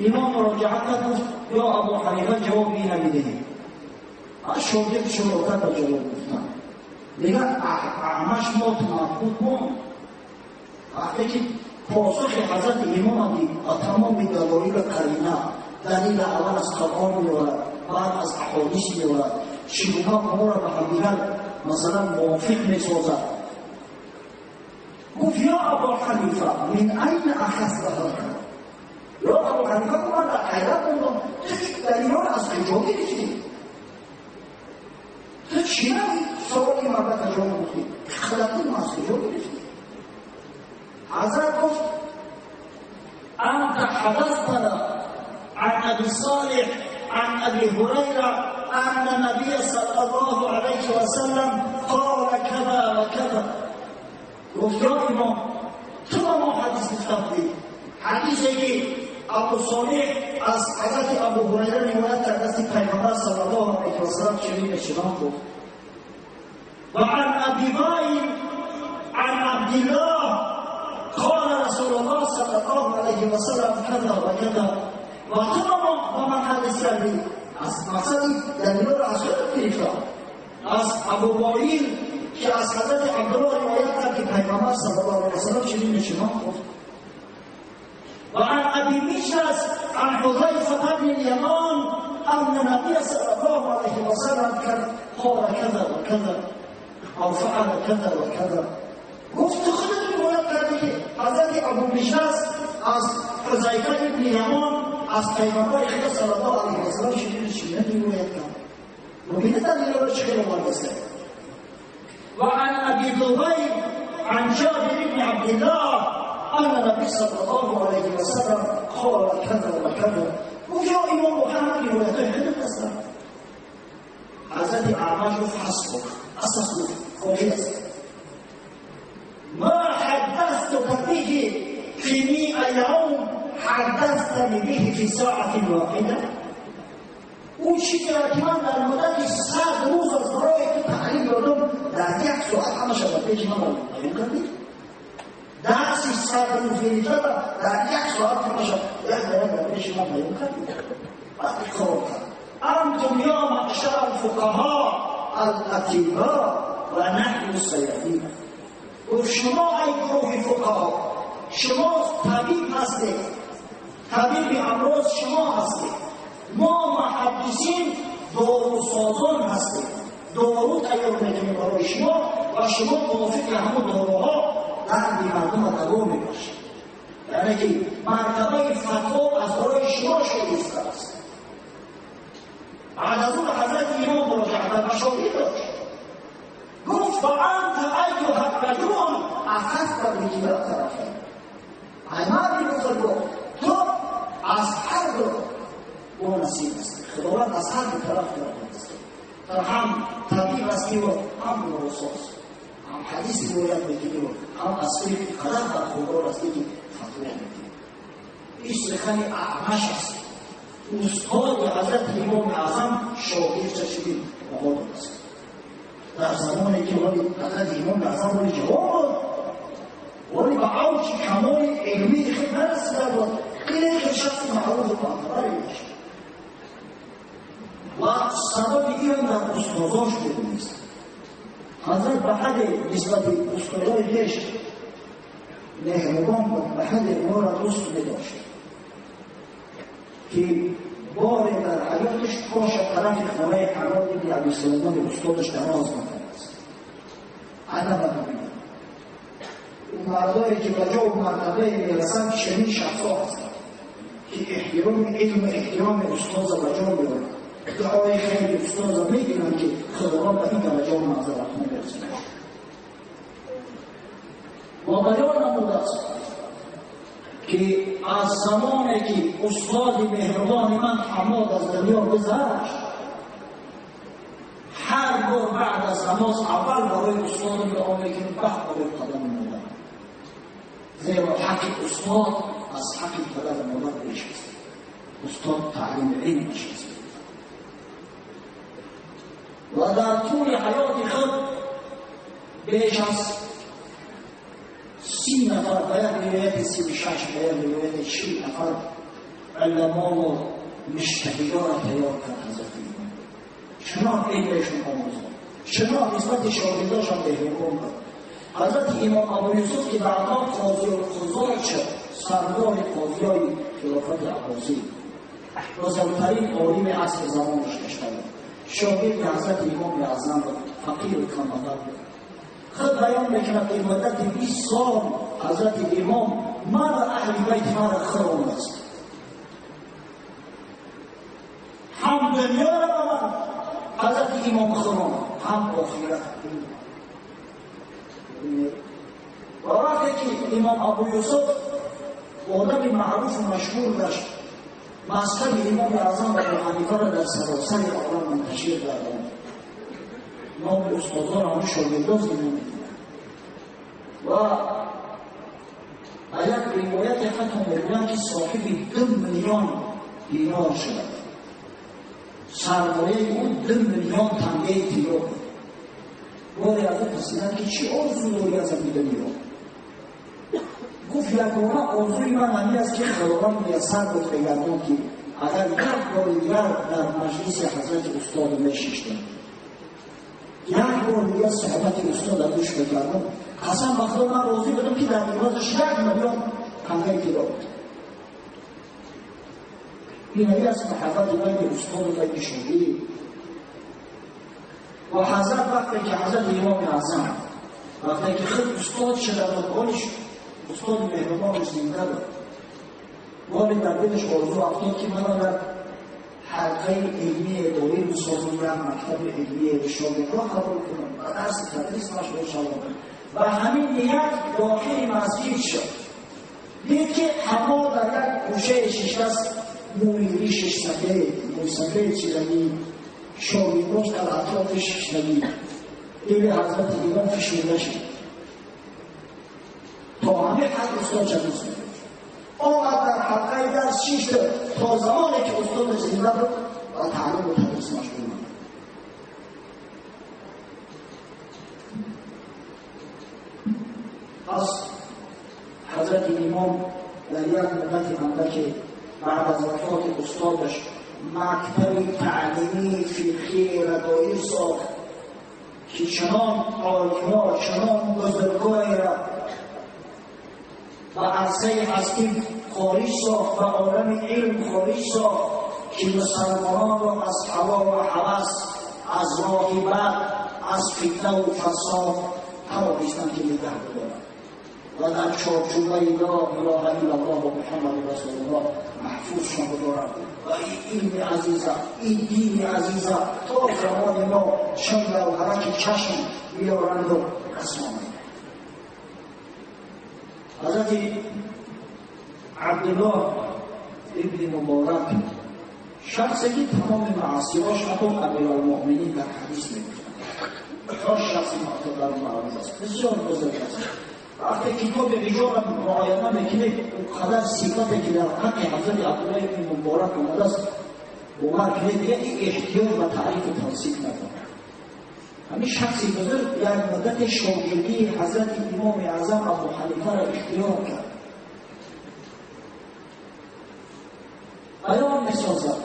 امام مراجعه کرد، گفت یا ابو حنیفه جواب این نمیدهی. از شاگرد شروع کرد به جواب گفتن. دیگر اعمش مات مبهوت ماند. وقتی که پاسخ حضرت امام دید و تمام دلایل قرینه، دلیل اول از قرآن میآورد، بعد از احادیث میآورد، چگونه ما را به همدیگر مثلا موافق میسازد. گفت یا ابا حنیفه من این اخذت هذا؟ یا ابا حنیفه من در حیرت موندم، تو این دلیل را از کجا گرفتی؟ تو چی سوالی مردک جواب گفتی؟ خلطی ما از کجا گرفتی؟ حضرت گفت انت حدثتنا عن ابي صالح عن ابي هريره ان النبي صلى الله عليه وسلم قال كذا وكذا. گفت یا امام تو با ما حدیث گفتی، حدیثی که ابو صالح از حضرت ابو هریره روایت کرده است پیامبر صلی الله علیه و سلم چنین چنان گفت. و عن ابی وائل عن عبد الله وسلم كذا وكذا و تو با من حدیث کردی. از مقصد دلیل را از خودت گرفتم، از ابو وائل که از حضرت عبدالله روایت کرد که پیامبر صلی الله علیه و سلم چنین چنان گفت. و عن ابی میشس عن حذیفه بن الیمان ان النبی صلی الله علیه و سلم قال كذا وكذا او فعل كذا وكذا. گفت تو خودت روایت کردی که حضرت ابو میشس از حذیفه بن الیمان از پیامبر خدا صلی الله علیه و سلم چنین چنین روایت کرد. ببینید دلیل را چه آورده. و عن ابی ذبیب عن جابر بن عبد الله ان النبی صلی الله علیه و سلم قال كذا وكذا. گفت یا امام محمد روایت های خودت هستند. حضرت اعمش گفت حسبک، اساس گفت کافی است. ما حدثتك به في 100 يوم حدثتني به في ساعة واحدة. اون چیزی که من در مدت 100 روز از برای تو تعلیم دادم در یک ساعت همش در پیش من بیان کردی. درس 100 روز گرفته در یک ساعت همش یک در پیش من بیان کردی. وقتی کار کرد انتم یا معشر الفقهاء الاطباء و نحن الصيادین. گفت شما ای گروه فقها، شما طبیب هستید، طبیب امراض شما هستید، ما محدثین داروسازان هستیم، دارو تیار میکنیم برای شما و شما موافق همون داروها درد مردم دوا میباشید. یعنی که مرتبه فتوا از برای شما شایسته است. بعد از اون حضرت امام مراجعه به مشاهیر داشت، گفت و انت ایها الرجل اخذت بکلا طرفین. ای مردی بزرگوار، تو از هر دو با نصیب هستی، خداوند از هر دو طرف داده است. تو هم طبیب هستی و هم داروساز، هم حدیث روایت میکنی و هم از فقه قدر برخوردار هستی که فتوا میدی. این سخن اعمش است. استاد حضرت امام اعظم شاگرد چشمی آقا است. در زمانی که ولی حضرت امام اعظم ولی جوان بود، ولی به اوج کمال علمی خود نرسیده بود، خیلی شخص معروف و معتبری داشت و سبب این در استاداش بود نیست. حضرت به حد نسبت استادای خویش مهربان بود، به حد اونا را دوست می‌داشت که بار در حیاتش پاش طرف خانه حماد بن ابی سلیمان استادش نماز نکرد است. عدم ببینید اون مردایی که به جا و مرتبه میرسند چنین شخصا هستند که احترام علم و احترام استاد به جا میارند، دعای خیر استاد میگیرند که خداوند به این درجه و منزلت میرساند. و بیان نموده است که از زمانی که استاد مهربان من حماد از دنیا گذشت، هر بار بعد از نماز اول برای استادم دعا میکنم، بعد برای پدر مادرم، زیرا حق استاد از حق پدر مادر بیش است. استاد تعلیم علمش است و در طول حیات خود بیش از 30 نفر، به یک روایت 36، به یک روایت 40 نفر علما و مجتهدان را تیار کرد حضرت امام. چنان علمشون آموزاند، چنان نسبت شاگرداشان مهربان بود. حضرت امام ابو یوسف که بعدها قاضی القضات شد، سردار قاضیای خلافت عباسی، بزرگترین عالم عصر زمانش گشته بود، شاگرد حضرت امام اعظم بود، فقیر و کمبغل بود. خود بیان میکند که مدت 20 سال حضرت امام من و اهل بیت مرا خورند است، هم دنیا را به من حضرت امام خورند، هم آخرت. و وقتی که امام ابو یوسف آدم معروف و مشهور داشت، مذهب امام اعظم ابو حنیفه را در سراسر عالم منتشر کردند، نام استادان هم شاگردان زنده می‌کنند. و یک روایت حتی میگویند که صاحب 2 میلیون دینار شد، سرمایه او 2 میلیون تنگه طلا بود. باری از او پرسیدند که چی آرزو داری از این دنیا؟ گفت Ягона орзуи ман ҳамин аст, ки Худованд муяссар буд бигардон, ки агар як бори дигар дар маҷлиси ҳазрати устод мешиштем, як бор дигар суҳбати устода гӯш мекардам, қасам ба Худо, ман розӣ будам, ки дар ивазаш 1 миллион тангаи тилло буд. Ин аст муҳаббати байни устоду байни шогирд. Ва ҳазрат, вақте ки ҳазрати имоми аъзам, вақте ки худ устод шуда буд, болиш устоди меҳрубонаш зинда буд, боли дар дилаш орзу афтод, ки маро дар ҳалқаи илмии доир бисозам, як мактаби илмии шогирдро қабул кунам, ба дарси тадрис машғул шавам. Ва ҳамин ният дохили масҷид шуд. Дид, ки ҳамо дар як гӯшаи шиштаст, мӯи ришаш сафед, мӯи сафед чидагӣ, шогирдош дар атрофиш шиштагӣ. Дили ҳазрати имом фишурда шуд. То ҳамин ҳад устод дӯст медошт. Омад, дар ҳалқаи дарс шишт, то замоне ки устоди зинда буд ба таълиму тадрис машғул буд. Пас ҳазрати имом дар як муддати андаке баъд аз вафоти устодаш мактаби таълимии фиқҳиро доир сохт, ки чунон олимо, чунон бузургоеро ба арсаи ҳастӣ хориҷ сохт, ба олами илм хориҷ сохт, ки мусалмононро аз ҳаво ва ҳавас, аз роҳи бад, аз фитнаву фасод тавонистанд, ки нигаҳ бидоранд ва дар чорчӯбаи ла илоҳа иллаллоҳу Муҳаммаду расулуллоҳ маҳфузшон бидоранд ва ин илми азиза, ин дини азиза то замони мо чун гавҳараки чашм биёранду расонанд. Ҳазрати Абдуллоҳ ибни Муборак, шахсе ки тамоми маъсирош ҳатто Амиралмуъминин дар ҳадис мегуфтанд, то шахси муътабару маъруф аст, бисёр бузург аст. Вақте китоби риҷолро муояна мекунед, он қадар сифате ки дар ҳаққи ҳазрати Абдуллоҳ ибни Муборак омадааст, бовар кунед, дига ин эҳтиёҷ ба таърифу тавсиф надорад. Ҳамин шахси бузург як муддати шогирдии ҳазрати имоми аъзам Абу Ҳанифаро ихтиёр кард. Баён месозад: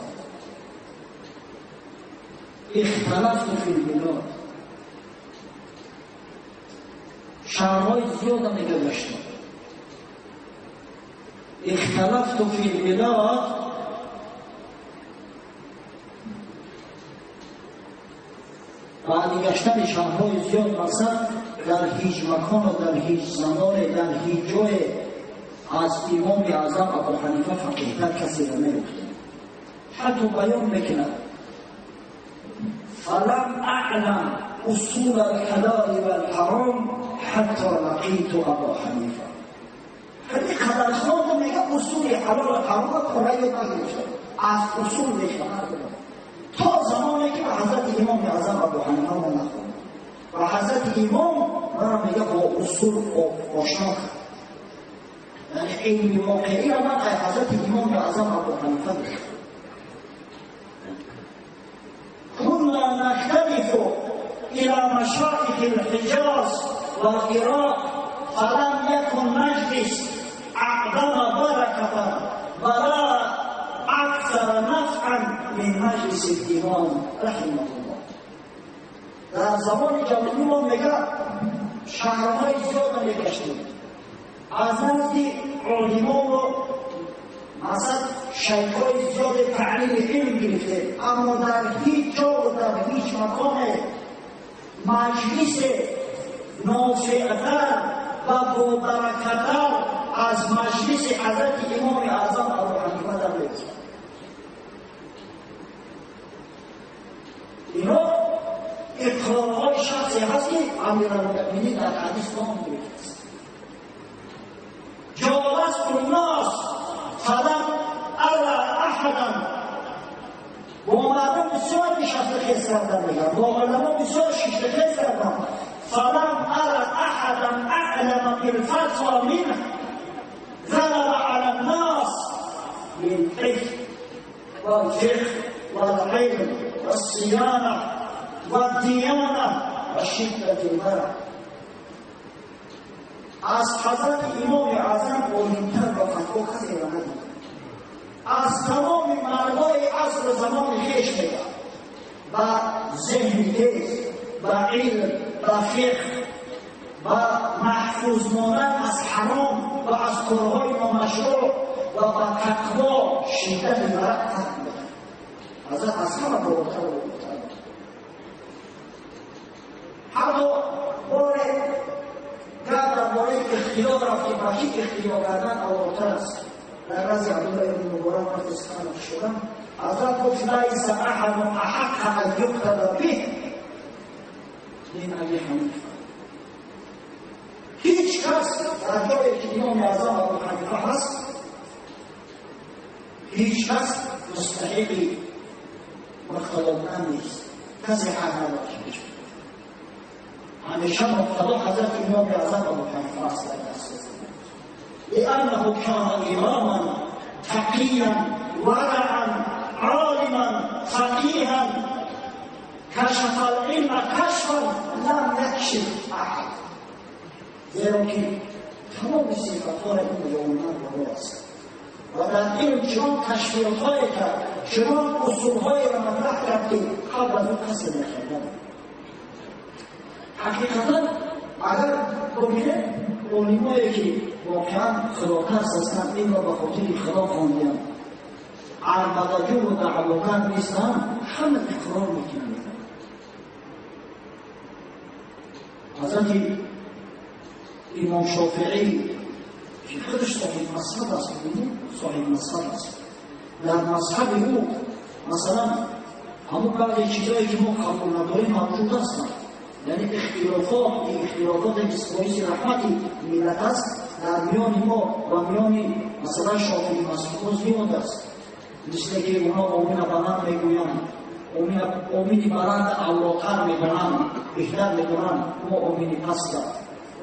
اختلفت في البلاد، شهرهای زیاد میگذشتم، اختلفت في البلاد، بعد گشتن شهرهای زیاد، مقصد در هیچ مکان و در هیچ زمان، در هیچ جای از امام اعظم ابو حنیفه فقیهتر کسی را نیفتد. حتی بیان میکند: فلم اعلم اصول الحلال والحرام حتى لقيت ابا حنیفه. خیلی قدر خواندم، میگه اصول حلال و حرام را پاره یاد نگرفتم، از اصول بیخبر بودم تا زمانی که به حضرت امام اعظم ابو حنیفه ما نخوندم و حضرت امام مرا، میگه، با اصول آشنا کرد. یعنی علم واقعی را من از حضرت امام اعظم ابو حنیفه گرفتم. كنا نختلف إلى مشايخ الحجاز والعراق، فلم يكن مجلس أعظم بركة ولا أكثر نفعا من مجلس الإمام رحمه الله. در زمان جوانی ما، میگه، شهرهای زیاد میگشتیم، از نزد علما و مثلا شیخهای زیاد تعلیم علم گرفته، اما در هیچ جا و در هیچ مکان مجلس نافعتر و بابرکتر از مجلس حضرت امام اعظم ابو حنیفه در نیست. اینا اقرارهای شخصی هست که امیرالمؤمنین در حدیث نام گرفته است. جالست الناس فلم ارى احدا، با مردم بسیار نشسته خیز کردن، میگن با علما بسیار ششته خیز کردم، فلم ارى احدا اعلم بالفتوى منه، غلب على الناس بالحفظ والفقه والعلم والصيانة والديانة وشدة الورع. Аз ҳазрати имоми аъзам олимтар ба фатво касеро надид. Аз тамоми мардои асру замони хеш мегӯяд ба зеҳни тез, ба илм, ба фиқҳ, ба маҳфуз мондан аз ҳаром ва аз корҳои номашрӯъ ва ба тақво шиддати вараъ фарқ медиҳад. Ҳазрат аз ҳама болотар ва болотар. Ҳатто боре гап дар бораи ихтиёр рафт, ки ба кӣ ихтиёр кардан авлотар аст. Дар назди Абдуллоҳ ибни Муборак вақте сухан шудам, ҳазрат гуфт: лайса аҳадун аҳаққа ан юқтада биҳ мин Аби Ҳанифа. Ҳеҷ кас дар ҷое ки имоми аъзам Абу Ҳанифа ҳаст, ҳеҷ кас мустаҳиқи муқтадо будан нест. Касе ҳақ надорад ки пеш ҳамеша муқтадо ҳазрати имоми аъзам Абу Ҳанифа аст дар дасти. لأنه كان إماما تقيا ورعا عالما فقيها كشف العلم كشفا لم يكشف أحد. زیرا که تمام صفت‌های این جوانان بالا است و در علم چنان کشفیات‌هایی کرد، چنان اصولهایی را مطرح کرد که قبل از او کسی نکرده بود. حقیقتا اگر ببینید علمایی که واقعا خداترس هستند، این را به خاطر خدا خواندند، عربده‌جو و دعواگر نیستند، همه اقرار میکنند. حضرت امام شافعی که خودش صاحب مذهب است، ببینید صاحب مذهب است، در مذهب او مثلا همون بعضی چیزایی که ما قبول نداریم موجود هستند، یعنی اختلافات، اختلافات که باعث رحمت ملت است در میان ما و میان مثلا شافعی مذهب زیاد است. مثل که اونا آمین بلند میگویند، آمین بلند اولاتر میدانند، بهتر میدانند، ما آمین پست.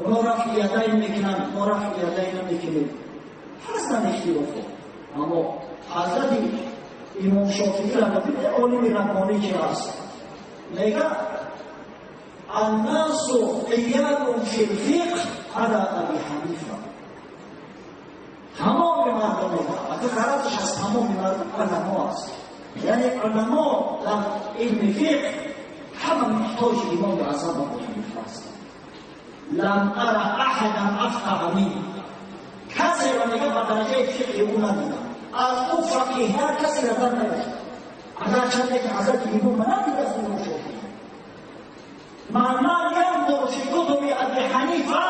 اونا رفع یدین میکنند، ما رفع یدین نمیکنیم. هستند اختلافات، اما حضرت امام شافعی را ببینید، عالم ربانی که هست، میگه الناس عیال فی الفقه علی ابی حنیفه. تمام مردم میگه، اگه غرضش از تمام مردم علما است، یعنی علما در علم فقه همه محتاج امام اعظم ابو حنیفه است. لم ارى احدا افقه منه. کسی را میگه به درجه فقه او ندیدم، از او فقیه‌تر کسی را در نداشت. اگر چند که حضرت امام ندید از امام شافعی، من لم ينظر في كتب ابي حنیفه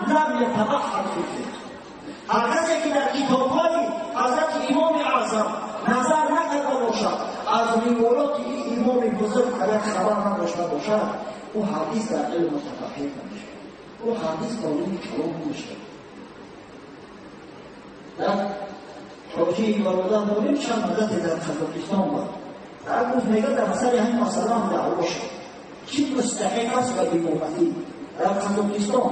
لم يتبحر في الفقه. هر کسی که در کتاب‌های حضرت امام اعظم نظر نکرده باشد، از روایات این امام بزرگ اگر خبر نداشته باشد، او هرگز در علم متفقه نمیشه، او هرگز عالم کلام نمیشه. در حاجی برادر داریم چند مدت در قزاقستان بود، در گفت میگه در سر همین مسئله هم دعوا شد کی مستحق است به امامتی در قزاقستان.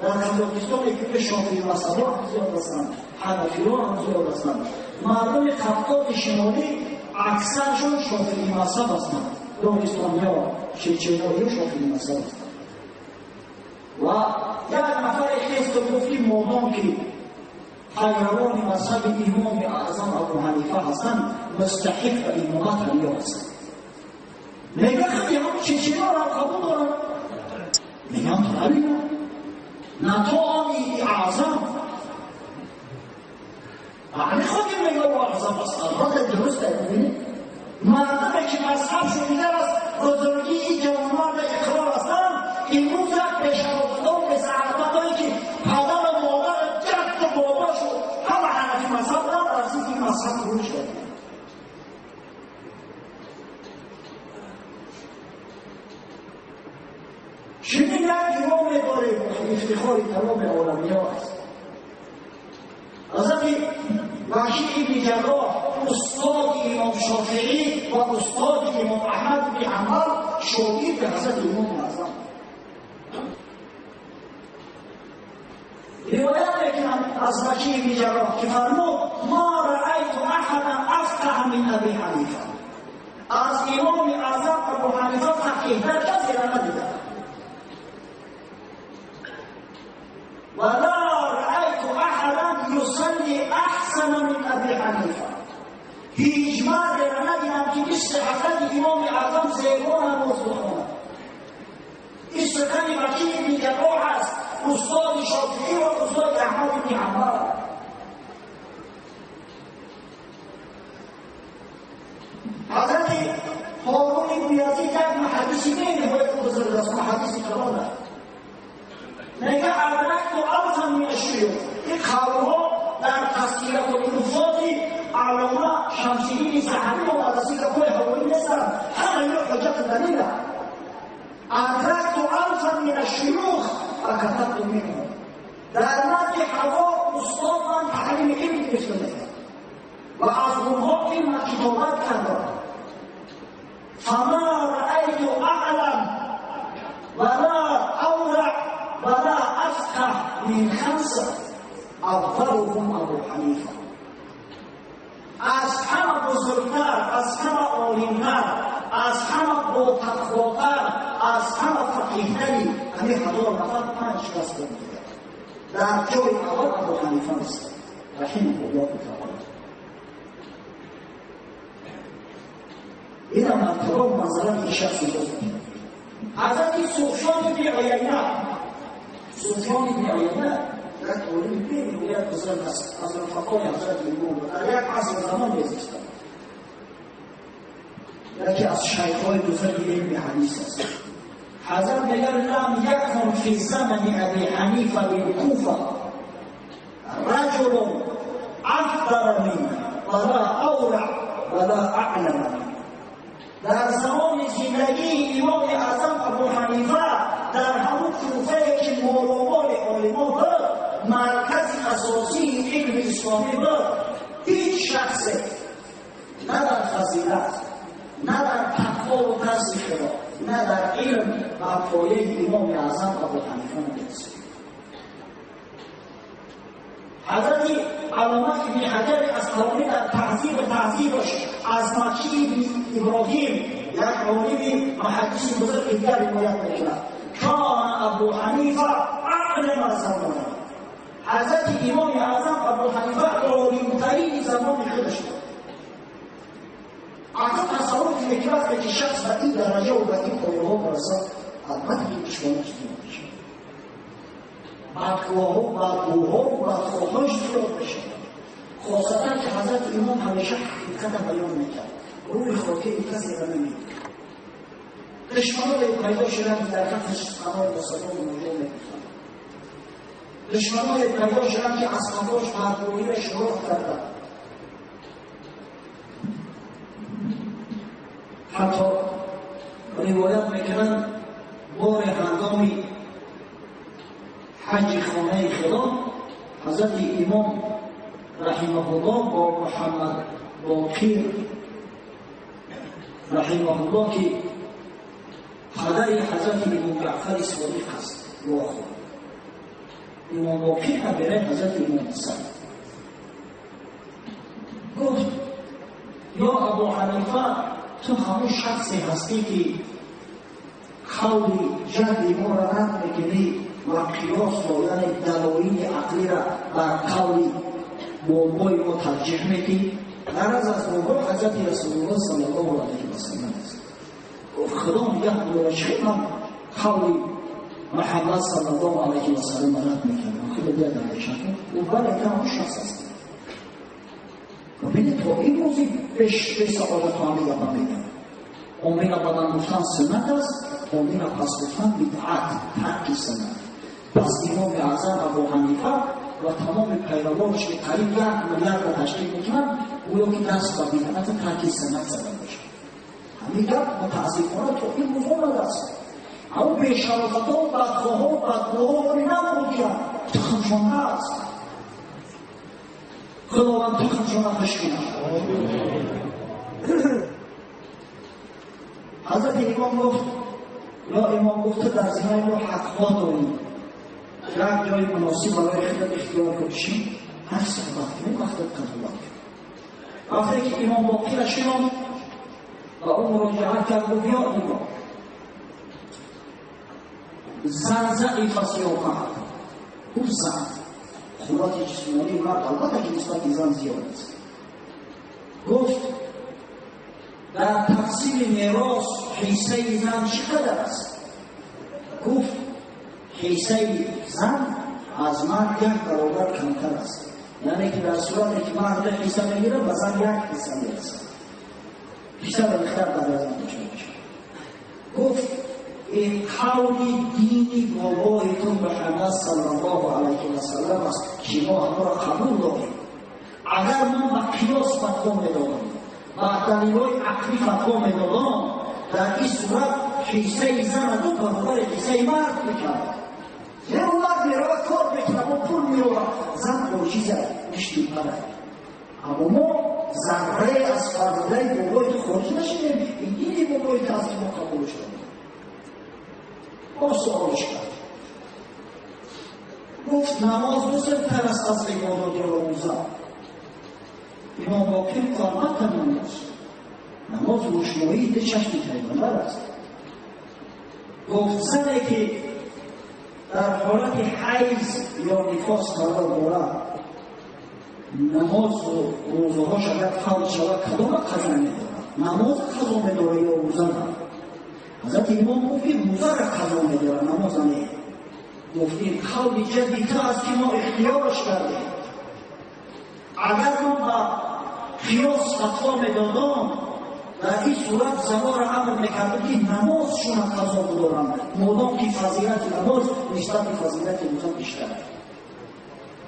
در قزاقستان که شافعی مذهب‌ها هم زیاد هستند، حنفی‌ها هم زیاد هستند، مردم قفقاز شمالی اکثرشون شافعی مذهب هستند، داغستانی‌ها، چچنی‌ها شافعی مذهب هستند. و یک نفر خیست و گفت که مادام که پیروان مذهب امام اعظم ابو حنیفه هستند، مستحق به امامت هم هستند. میگه خیلی هم چچنی‌ها را قبول دارن، میگم همین نه تا آن اعظم، معنی خودی میگه او اعظم است. البته درست میبینید مردمی که مذهبشون دیگر از بزرگی این جوانمرد اقرار هستند، امروز یک پیشرفت‌ها و سعادت‌هایی که پدر و مادر جد و باباشو همه حنفی مذهب بودن، از این مذهب خروج کردن. چنین یک امام داریم که افتخار تمام عالمی‌ها است. حضرت وکیع بن جراح استاد امام شافعی و استاد امام احمد بن حنبل، شاگرد حضرت امام اعظم. روایت میکنم از وکیع بن جراح که فرمود ما رأیت احدا افقه من ابی حنیفه. از امام اعظم ابو حنیفه فقیه‌تر کسی را ندیدم. ولا رأيت أحدا يصلي أحسن من أبي حنیفه. هیچ مرد را ندیدم که مثل حضرت امام اعظم زیبا نماز بخواند. این سخن وکیع ابن جراح است، استاد شافعی و استاد احمد بن حنبل. حضرت هارون بن یزید یک محدث بینهایت بزرگ است، محدث کلان است. میگه ادرکت الفا من الشیوخ. این قولها در تذکرة الحفاظ علامه شمس‌الدین ذهبی آمده است که گپای هوایی نیستند، همه اینا حجت دلیل. ادرکت الفا من الشیوخ و کتبت منهم. در نزد هزار استاد من تعلیم علم گرفته و از اونها علم کتابت کردم. فما رأیت اعلم ولا اورع ولا افقه من خمسه اولهم ابو حنیفه. از همه بزرگتر، از همه عالمتر، از همه باتقواتر، از همه فقیهتری همه هزار نفر 5 کس بود. در جای اول ابو حنیفه است رحمه الله تعالی. این مرتبه و منزلت این شخص بزرگ. حضرت سفیان بن عیینه، سفیان بن عیینه یک عالم بینهایت بزرگ است، از رفقای حضرت امام در یک عصر زمان میزیستند، یکی از شیخ‌های بزرگ علم حدیث است. حضرت میگه لم یکن فی زمن ابی حنیفه بالکوفه رجل افضل منه ولا اورع ولا اعلم منه. در زمان زندگی امام اعظم ابو حنیفه در همون کوفه که مالامال عالما بود، مرکز اساسی علم اسلامی بود، هیچ شخص نه در فضیلت، نه در تقوا و ترس خدا، نه در علم و پایه امام اعظم ابو حنیفه نمی‌رسید. حضرت علامه ابن حجر عسقلانی در تهذیبش از مکی ابن ابراهیم یک عالم محدث بزرگ دیگر روایت می‌کند کان ابو حنیفه اعلم زمانه. حضرت امام اعظم ابو حنیفه عالم‌ترین زمان خودش بود. اصلا تصور کنید که وقتی که شخص به این درجه و به این پایه‌ها برسد، البته که دشمنش زیاد میشه، بدگوها و بدگوها و بدخواهاش زیاد میشه. خاصتا که حضرت امام همیشه حقیقت بیان میکرد، روی خاطر کسی را نمید. دشمنان پیدا شدن که در کفش سخنان مسلمان موجود میگفتند. دشمنان پیدا شدن که از قفاش بدگویی را شروع کردند. حتی روایت میکنند بار هنگامی حج خانه خدا حضرت امام رحمه الله با محمد باقر رحمه الله که پدر حضرت امام جعفر صادق است، امام باقر برای حضرت امام حسن گفت یا ابو حنیفه، تو همون شخصی هستی که قول جد ما را رد میکنی و قیاس را، یعنی دلایل عقلی را بر قول بابای ما ترجیح میدی. غرض از بابا حضرت رسول الله صلی الله علیه و سلم است. گفت خدا نگه داره، چه من قول محمد صلی الله علیه و سلم را رد میکنم؟ خدا بیاد اندیشه کن. گفت بله، تو همون شخص هستی. ببینید تا این روزی به سعادت همه گپا میگن. آمین بدن گفتن سنت است، آمین پس گفتن بدعت، ترک سنت. پس امام اعظم ابو حنیفه و تمام پیروانش که قریب 1 میلیارد را تشکیل میکنن، گویا که دست به بدعت ترک سنت زده باشه. همین گپ متاسفانه تا این روز آمده است. اما بی‌شرافت‌ها و بدخواها و بدگوها نبودند، تخمشان هست. خداوند تخمشان خوش کند. حضرت امام گفت یا امام گفت در زمین ما حقها داریم، یک جای مناسب برای خودت اختیار کن، چی؟ هر صحبت کنیم وقت قضاوت کنیم. وقتی که امام باقر شنید و او مراجعه کرد، گفت یا امام زن ضعیف است یا مرد؟ Гуфт зан. Қуввати ҷисмонии мард албатта ки нисбати зан зиёд аст. Гуфт дар тақсими мерос ҳиссаи зан чӣ қадар аст? Гуфт ҳиссаи зан аз мард як баробар камтар аст. Яъне ки дар сурате ки мард ду ҳисса мегирад, ба зан як ҳисса мерасад. Ҳисса ба миқдор дар зан дошта бошад. Гуфт ин қавли дини бобоятон Муҳаммад саллаллоҳу алайҳи васаллам аст ки мо ҳамаро қабул дорем. Агар ман ба қиёс фатво медодам, ба далилҳои ақлӣ фатво медодам, дар ин сурат ҳиссаи зан ду баробари ҳиссаи мард мекард. Зеро мард меравад кор мекунад, бо пул меорад, зан оҷиза пишти парад. Аммо мо заррае аз фармудаи бобои ту хориҷ нашудем. Ин дини бобои ту аст ки мо қабулш дорем. Боз суолш кард. Гуфт намоз бузургтар аст аз ибодат ё рӯза? Имом Боқир гуфт албатта намоз. Намоз рӯшноии ду чашми пайғамбар аст. Гуфт зане ки дар ҳолати ҳайз ё нифос қарор дорад, намозу рӯзаҳош агар фавт шавад, кадома қазо медорад? Намоз қазо медорад ё рӯза? Ҳазрати имом гуфт ки рӯзаро қазо медорад, намоза не. Гуфт ин қавли ҷадди ту аст ки мо ихтиёраш кардем. Агар мо ба қиёс фатво медодам, дар ин сурат занонро амр мекардем ки намозшонро қазо бидоранд, модом ки фазилати намоз нисбати фазилати рӯза бештар аст.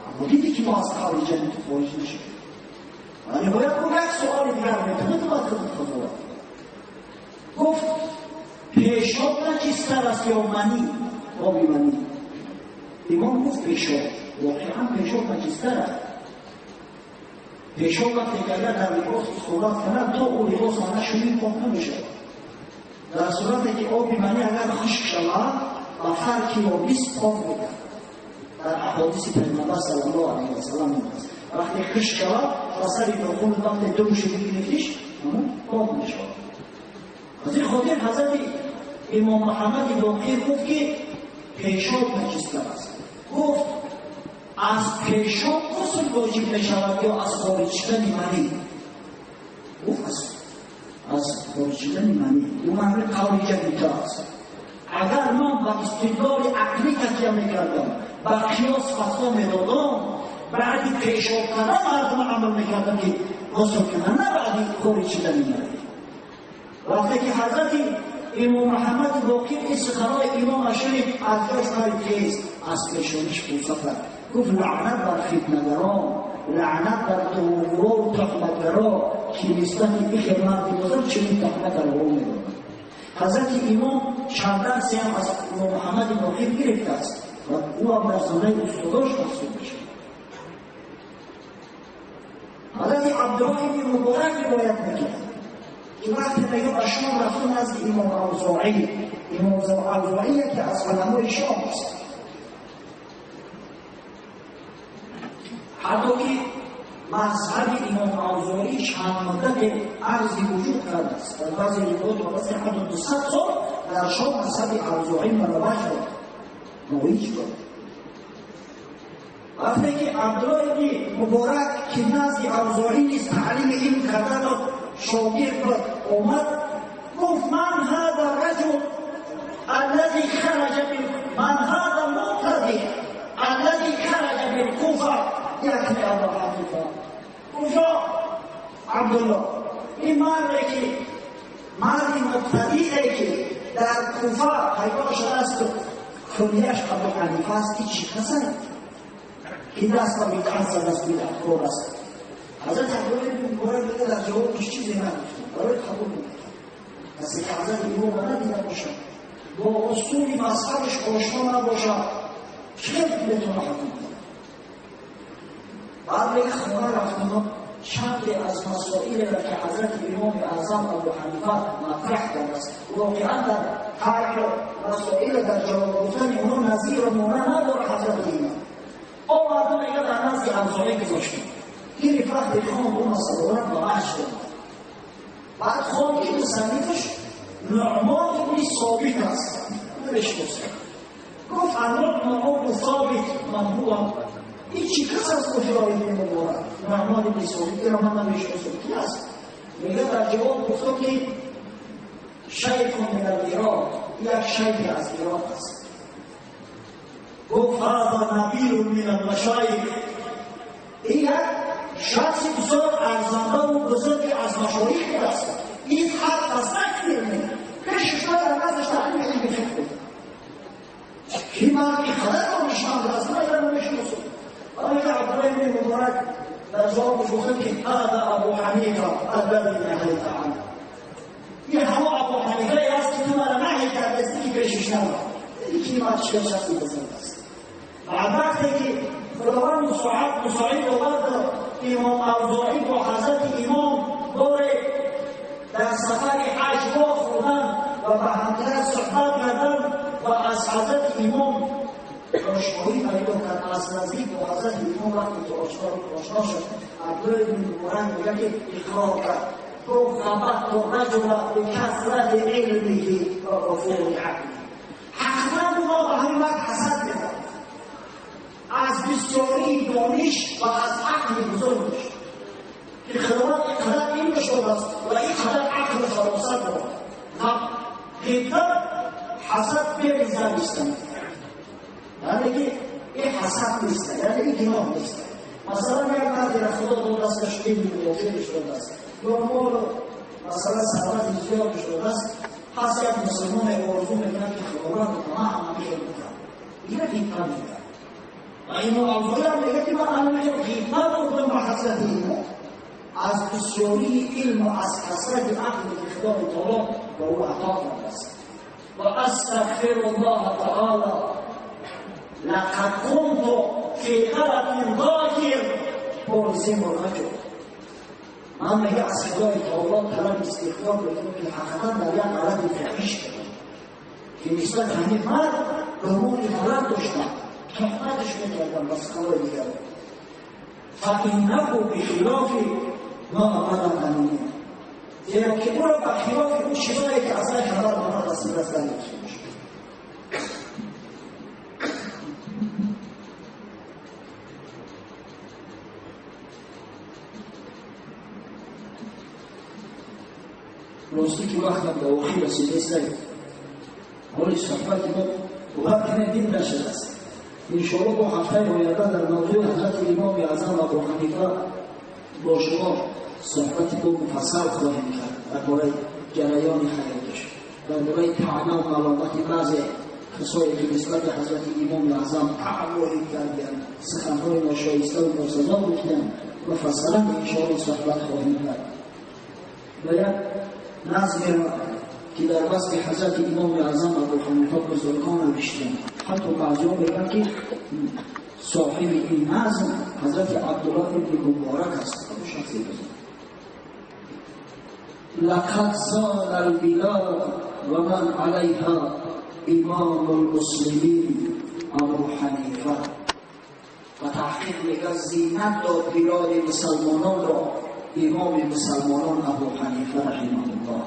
Аммо дидӣ ки мо аз қавли ҷадди ту хориҷ нашудем. Ва ниҳоят гуфт як суоли дигар метавонӣ ту бояд худат қазоват кунӣ. Гуфт пешоб наҷистар аст ё манӣ? Оби манӣ. Имом гуфт пешоб. Воқеан пешоб наҷистар аст. Пешоб вақте ки агар дар либос сурат кунад, то ӯ либосро нашӯӣ пок намешавад. Дар сурате ки оби манӣ агар хушк шавад, ба фарқи ёбис пок мегардад. Дар аҳодиси Пайғамбар саллаллоҳу алайҳи васаллам омадааст. Вақте хушк шавад, ба сари нохун вақте думши бигирифтиш, ҳамон пок мешавад. Аз ин хотир ҳазрати имом Муҳаммади Боқир гуфт ки пешоб наҷистар аст. Гуфт аз пешоб ғусл воҷиб мешавад ё аз хориҷ шудани манӣ? Гуфт аз хориҷ шудани манӣ. Ӯ маъни қавли ҷадди ту аст. Агар ман ба истидлоли ақлӣ такя мекардам, ба қиёс фатво медодам, баъди пешоб кардан мардум амр мекардам ки ғусл кунанд, на баъди хориҷ шудани манӣ. Вақте ки ҳазрати имом Муҳаммади Боқир ин суханои имомаш шунид, аз ҷош парид хез, аз пешониш бӯса кард. Гуфт лаънат бар фитнагарон, лаънат бар дурӯғгӯ ва туҳматгаро ки нисбати ин хел марди бузург чунин туҳматро рӯ медоданд. Ҳазрати имом чанд дарсе ҳам аз имом Муҳаммади Боқир гирифтааст ва ӯ ҳам дар зумраи устодош маҳсуб мешавад. Ҳазрати Абдуллоҳ ибни Муборак ривоят мекард ки вақте мегӯяд ба Шом рафту назди имом Авзоӣ, имом Авзоӣ яке аз уламои Шом аст. Ҳатто ки мазҳаби имом Авзоӣ чанд муддате арзи вуҷуд кардааст. Дар баъзе ривоят омадааст ки ҳатто 200 сол дар Шом мазҳаби Авзоӣ муравваҷ буд, роиҷ буд. Вақте ки Абдуллоҳ ибни Муборак ки назди Авзоӣ низ таълими илм кардану шогирд буд, омад, гуфт ман ҳаза раҷул аллази хараҷа ман ҳаза мубтади аллази хараҷа билкуфа якни Абу Ҳанифа. Куҷо Абдуллоҳ? Ин марде ки марди мубтадие ки дар Куфа пайдо шудааст, кунияш Абу Ҳанифа аст, ки чӣ касад? Ки даст ба бидъат задааст, бидъаткор аст. Ҳазрати Абдуллоҳ ибни Муборак мегӯяд дар ҷавобаш чизе нагуфтам, барои қабул намекард. Касе ки ҳазрати имомро надида бошад, бо усули мазҳабаш ошно набошад, чӣ метавонад ҳукм кунад? Баъд мегӯяд хона рафтам, чанде аз масоилеро ки ҳазрати имоми аъзам Абу Ҳанифа матраҳ кардааст, воқеан дар ҳар масоиле дар ҷавоб гуфтани онҳо назиру монанд надорад ҳазрати имом. Оварду мегӯяд дар назди Авзоӣ гузоштем. Гирифт вақте хонд он масъаларо ба ваҷд омад. Баъд хонд ки мусаннифаш Нуъмон ибни Собит аст, намешиносад. گفت النعمان ابن ثابت من هو؟ این چی کس است؟ گفت ابن مبارک نعمان ابن ثابت را من نمیشناسم، کی است؟ میگه در جواب گفت که شیخ من العراق، یک شیخ از عراق است. گفت هذا نبیل من المشایخ، این یک شخص بسیار ارزنده و بزرگ از مشایخ است. این حق از نکنیم پیشش در نزدش تعلیم علم فقه بود که من اینقدر دانشمند است، من اینو نمیشناسم. ولی عبدالله بن مبارک در جوابش گفت که هذا ابو حنیفه الذی نهیت عنه، این همه ابو حنیفه است که تو مرا نهی کرده که پیشش نرو. این که من چه شخصی بزرگ است. بعد وقتی که خداوند مساعد آورد امام اوزاعی با حضرت امام داره در سفر حج با خوردن و به همدیگر صحبت کردن و از حضرت امام آشنایی پیدا کرد، از نزدیک با حضرت امام وقتی که آشنا شد، عبدالله بن مبارک میگه که اقرار کرد، گفت غبطت الرجل بکثرت علمه و وفور عقله. حتما ما به همین وقت حسد می‌کنیم از بسیاری دانش و از عقل بزرگش که خداوند اینقدر علمش داده است و اینقدر عقل و فراست دارد و غیبت حسد بریزن نیستن، یعنی که این حسد نیست، یعنی این گناه نیست. مثلا یک مردی را خدا داده است، علم وافرش داده است یا مال مثلا ثروت زیادش داده است، پس یک مسلمان آرزو میکند که خداوند من هم همیشه بکنم، این غیبت میکرد. و امام اوزاعی هم میگه که من همیشه غیبت بردم به حضرت امام از بسیاری علم و از کثرت عقلی که خدای تعالی به او عطا کرده است. و استغفر الله تعالی لقد كنت في غلط ظاهر بارزه مراجع. من میگه از خدای تعالی طلب استغفار میکنم که حقیقتا در یک غلط فاحش کردم که نسبت همین مرد گمان غلط داشتم، تهمتش میکردم به سخنهای دیگر. فانه بخلاف ما بلغنی، زیرا که او را به خلاف اون چیزایی که اصلا خبر به من رسیده است دریافت میشه. راستی که وقتم به آخر رسیده است، حال صحبت ما وقت ندیم نشده است. انشاءالله با هفته آینده در موضوع حضرت امام اعظم ابو حنیفه با شما صحبت با مفصل خواهیم کرد درباره جریان حیاتش، درباره طعنه و ملامت بعضی کسایی که نسبت به حضرت امام اعظم تعمل کردند، سخنهای ناشایسته و ناسزا گفتند، مفصلا انشاءالله صحبت خواهیم کرد. و یک نظمی را که در وصف حضرت امام اعظم ابو حنیفه بزرگان نوشتند، حتی بعضی‌ها میگن که صاحب این نظم حضرت عبدالله ابن مبارک است، شخصی بزرگ. لقد زال البلاد و من علیها امام المسلمین ابو حنیفه. و تحقیق میگه زینت داد بلاد مسلمانان را امام مسلمانان ابو حنیفه رحمه الله.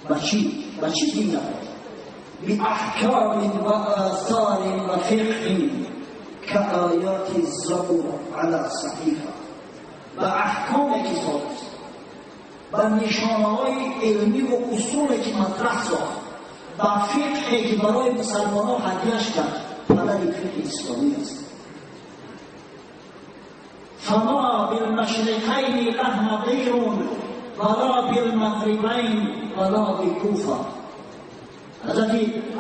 و چی؟ و چی زینت داد؟ بأحکام و آثار و فقه كآیات الزبور علی صحیفه. و احکام که ساخت و نشانه‌های علمی و اصولی که مطرح ساخت و فقهی که برای مسلمانان هدیه‌اش کرد، پدر فقه اسلامی است. فما بالمشرقین له نظیر ولا بالمغربین ولا بالکوفه. حضرت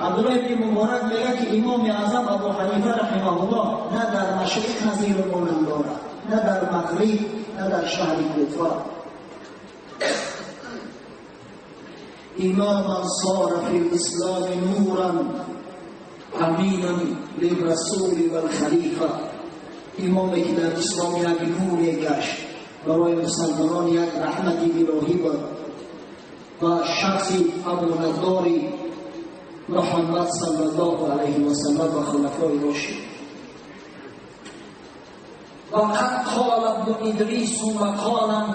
عبدالله بن مبارک میگه که امام اعظم ابو حنیفه رحمه الله نه در مشرق نظیر مانند دارد، نه در مغرب، نه در شهر کوفه. اماما صار فی الاسلام نورا امینا للرسول والخلیفه. امامی که در اسلام یک نور گشت، برای مسلمانان یک رحمت الهی بود و شخصی امانتداری محمد صلی الله علیه و سلم و خلفای راشد. و قد قال ابن ادریس مقالا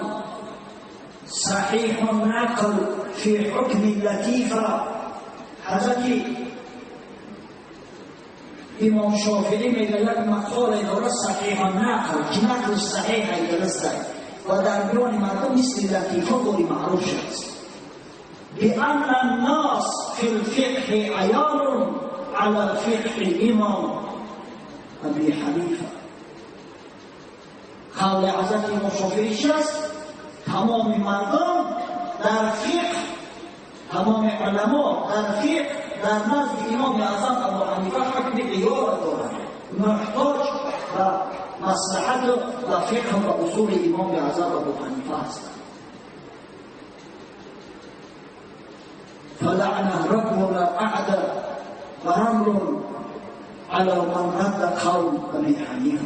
صحیح النقل فی حکم لطیفه. حضرت امام شافعی میگه یک مقاله داره صحیح نقل که نقلش صحیح درست است و در میان مردم مثل لطیفه باری معروف شد بأن الناس في الفقه عيال على فقه امام ابی حنیفه. قول حضرت امام شافعی چیست؟ تمام مردم در فقه، تمام علما در فقه در نزد امام اعظم ابو حنیفه حکم عیال دارند، محتاج به مصلحت و فقه و اصول امام اعظم ابو حنیفه هستند. فلعنه رب اعدى ورمل على من رد قول ابی حنیفه.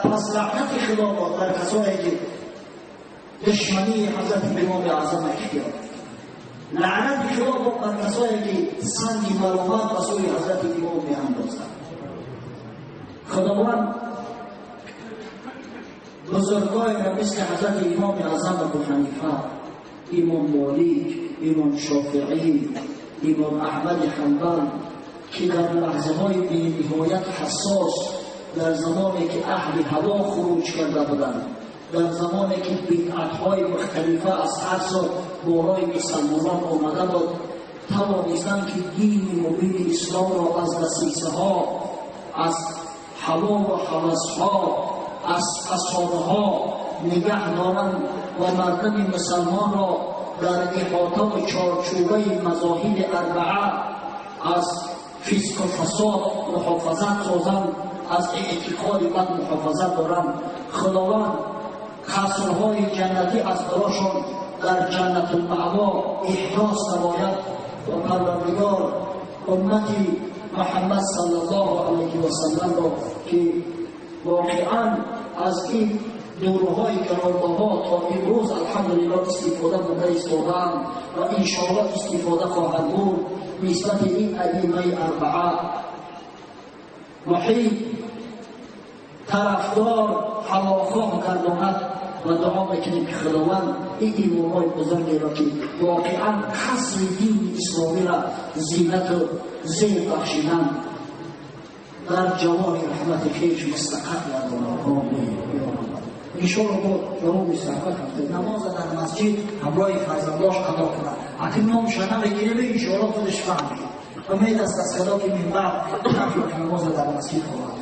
پس لعنت خدا باد بر کسایی که دشمنی حضرت امام اعظم اختیار، لعنت خدا باد بر کسایی که سنگ ملامت به سوی حضرت امام میاندازند. خداوند بزرگای را مثل حضرت امام اعظم ابو حنیفه، امام مالک، امام شافعی، امام احمد حنبل که در لحظه های بی‌نهایت حساس، در زمانی که اهل هوا خروج کرده بودند، در زمانی که بدعت‌های مختلفه از هر سو بالای مسلمانان آمده بود، توانستند که دین مبین اسلام را از دسیسه‌ها، از هوا و هوس‌ها، از فسادها نگه دارند و مردم مسلمان را در احاطه و چارچوبه مذاهب اربعه از فسق و فساد محافظت سازند، از اعتقاد بد محافظت دارند. خداوند قصرهای جنتی از براشان در جنت المأوا احداث نماید و پروردگار امت محمد صلی الله علیه و سلم را که واقعا از این دورهای گرانبها تا امروز الحمدلله استفاده برده ایستاده‌اند و انشاءالله استفاده خواهد بود، نسبت این ائمه اربعه محیط طرفدار هواخواه گرداند و دعا میکنیم که خداوند این امامای بزرگی را که واقعا قصر دین اسلامی را زینت و زیب بخشیدند در جوار رحمت خویش مستقر گرداند. آمین. انشاءالله با جواب صحبت هفته نماز در مسجد همراه فرزنداش ادا کند، اکنون نامش نمیگیره، انشاءالله خودش فهمید. امید است از خدا که من بعد نماز در مسجد خواهد.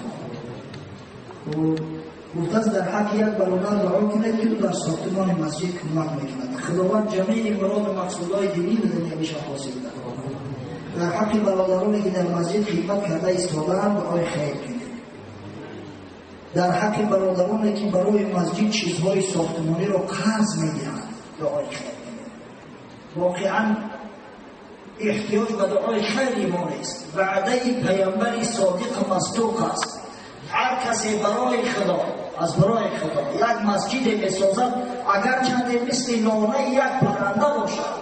گفت است در حق یک برادر دعا کنید که در ساختمان مسجد کمک میکند. خداوند جمیع مراد و مقصودهای دینی و دنیویش حاصل دهد. در حق برادرانی که در مسجد خدمت کرده ایستاده‌اند دعای خیر کنید. در حق برادرانی که برای مسجد چیزهای ساختمانی را قرض میدهند دعای خیر کنید. واقعا احتیاج به دعای خیر ما نیست. وعده پیامبر صادق مصدوق است. هر کسی برای خدا، از برای خدا یک مسجد بسازد، اگر چند مثل لانه یک پرنده باشد،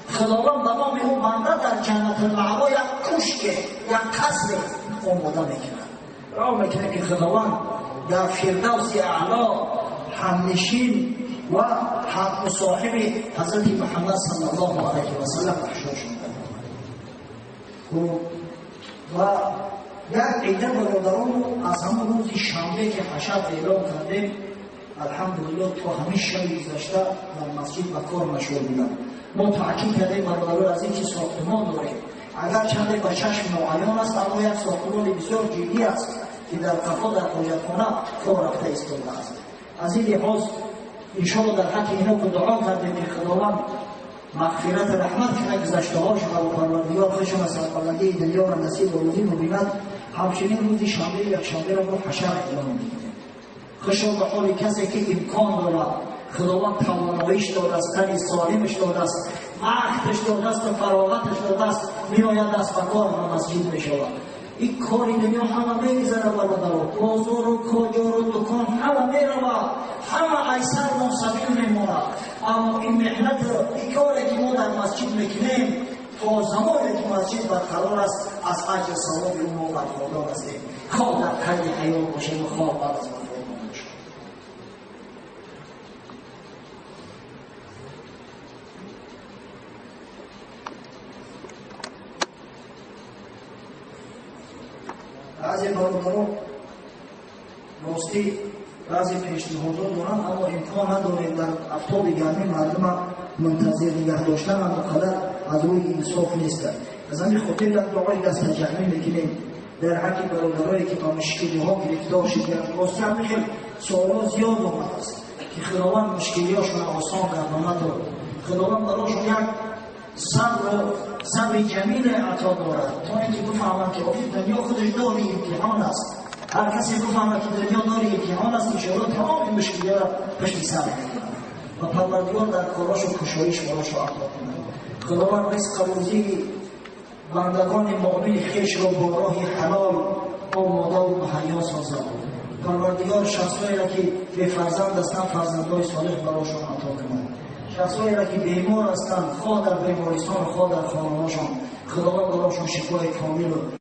خداوند به نام او بنده در جنت المأوا یک کشک، یک قصر آماده میکند. دعا میکنه که خداوند در فردوس اعلی همنشین و هم صاحب حضرت محمد صلی الله علیه و سلم احشاشون کند. و یک عده برادران از همون روز شنبه که حشر اعلام کردیم، الحمدلله تا همین شب گذشته در مسجد به کار مشغول بودن. ما تاکید کردیم برادران از اینکه ساختمان داریم، اگر چند به چشم ناعیان است، اما یک ساختمان بسیار جدی است که در قفا در حاجتخانه کار رفته ایستاده است. از این لحاظ انشاءالله در حق اینا که دعا کردیم که خداوند مغفرت رحمت کنه گذشته‌هاش و پروردگار خودشون از سربلندی دنیا را نصیب و روزی مبیند. همچنین روز شنبه یک شنبه را ما حشر اعلام می‌کنیم. خوشا به حال کسی که امکان دارد، خداوند تواناییش داده است، تن سالمش داده است، وقتش داده است و فراغتش داده است، میآید دست به کار و مسجد می‌شود. این کار دنیا همه می‌گذره برادران، بازار و کاجار و دکان همه می‌رود، همه ایسر ناسبیل می‌ماند. اما این محنت، این کاری که ما در مسجد می‌کنیم، تا زمانی که مسجد برقرار است، از اجر ثواب او ما برخوردار هستیم. خواه در قید حیات باشیم و خواه بعد از وفات ما باشیم. Ростӣ баъзе пешниҳодҳо дорам, аммо имкон надорем дар афтоби гармӣ мардума мунтазир нигаҳ доштан он қадар аз рӯи инсоф нест. Аз ҳамин хотир як дуои дастаҷамъӣ мекунем дар ҳаққи бародарое ки ба мушкилиҳо гирифтор шуданд. Ростӣ ҳамин хел суолот зиёд омадааст ки Худованд мушкилиҳошонро осон гардонад. Худованд барошон як сабри ҷамиле ато дорад, то ин ки бифаҳманд ки охир дунё худаш дори имтиҳон аст. Ҳар касе бифаҳмад ки дунё дори имтиҳон аст, иншоалло тамоми мушкилиҳоро пушти сар мекунад ва Парвардигор дар корашо кушоиш барошо ато кунад. Худованд ризқу рӯзии бандагони муъмини хешро бо роҳи ҳалол омодаву муҳайё созад. Парвардигор шахсҳоеро ки бефарзанд ҳастанд, фарзандҳои солеҳ барошон ато кунад. Шахсҳоеро ки бемор ҳастанд, хоҳ дар бемористон, хоҳ дар хонаҳошон, Худованд барошон шифои комилу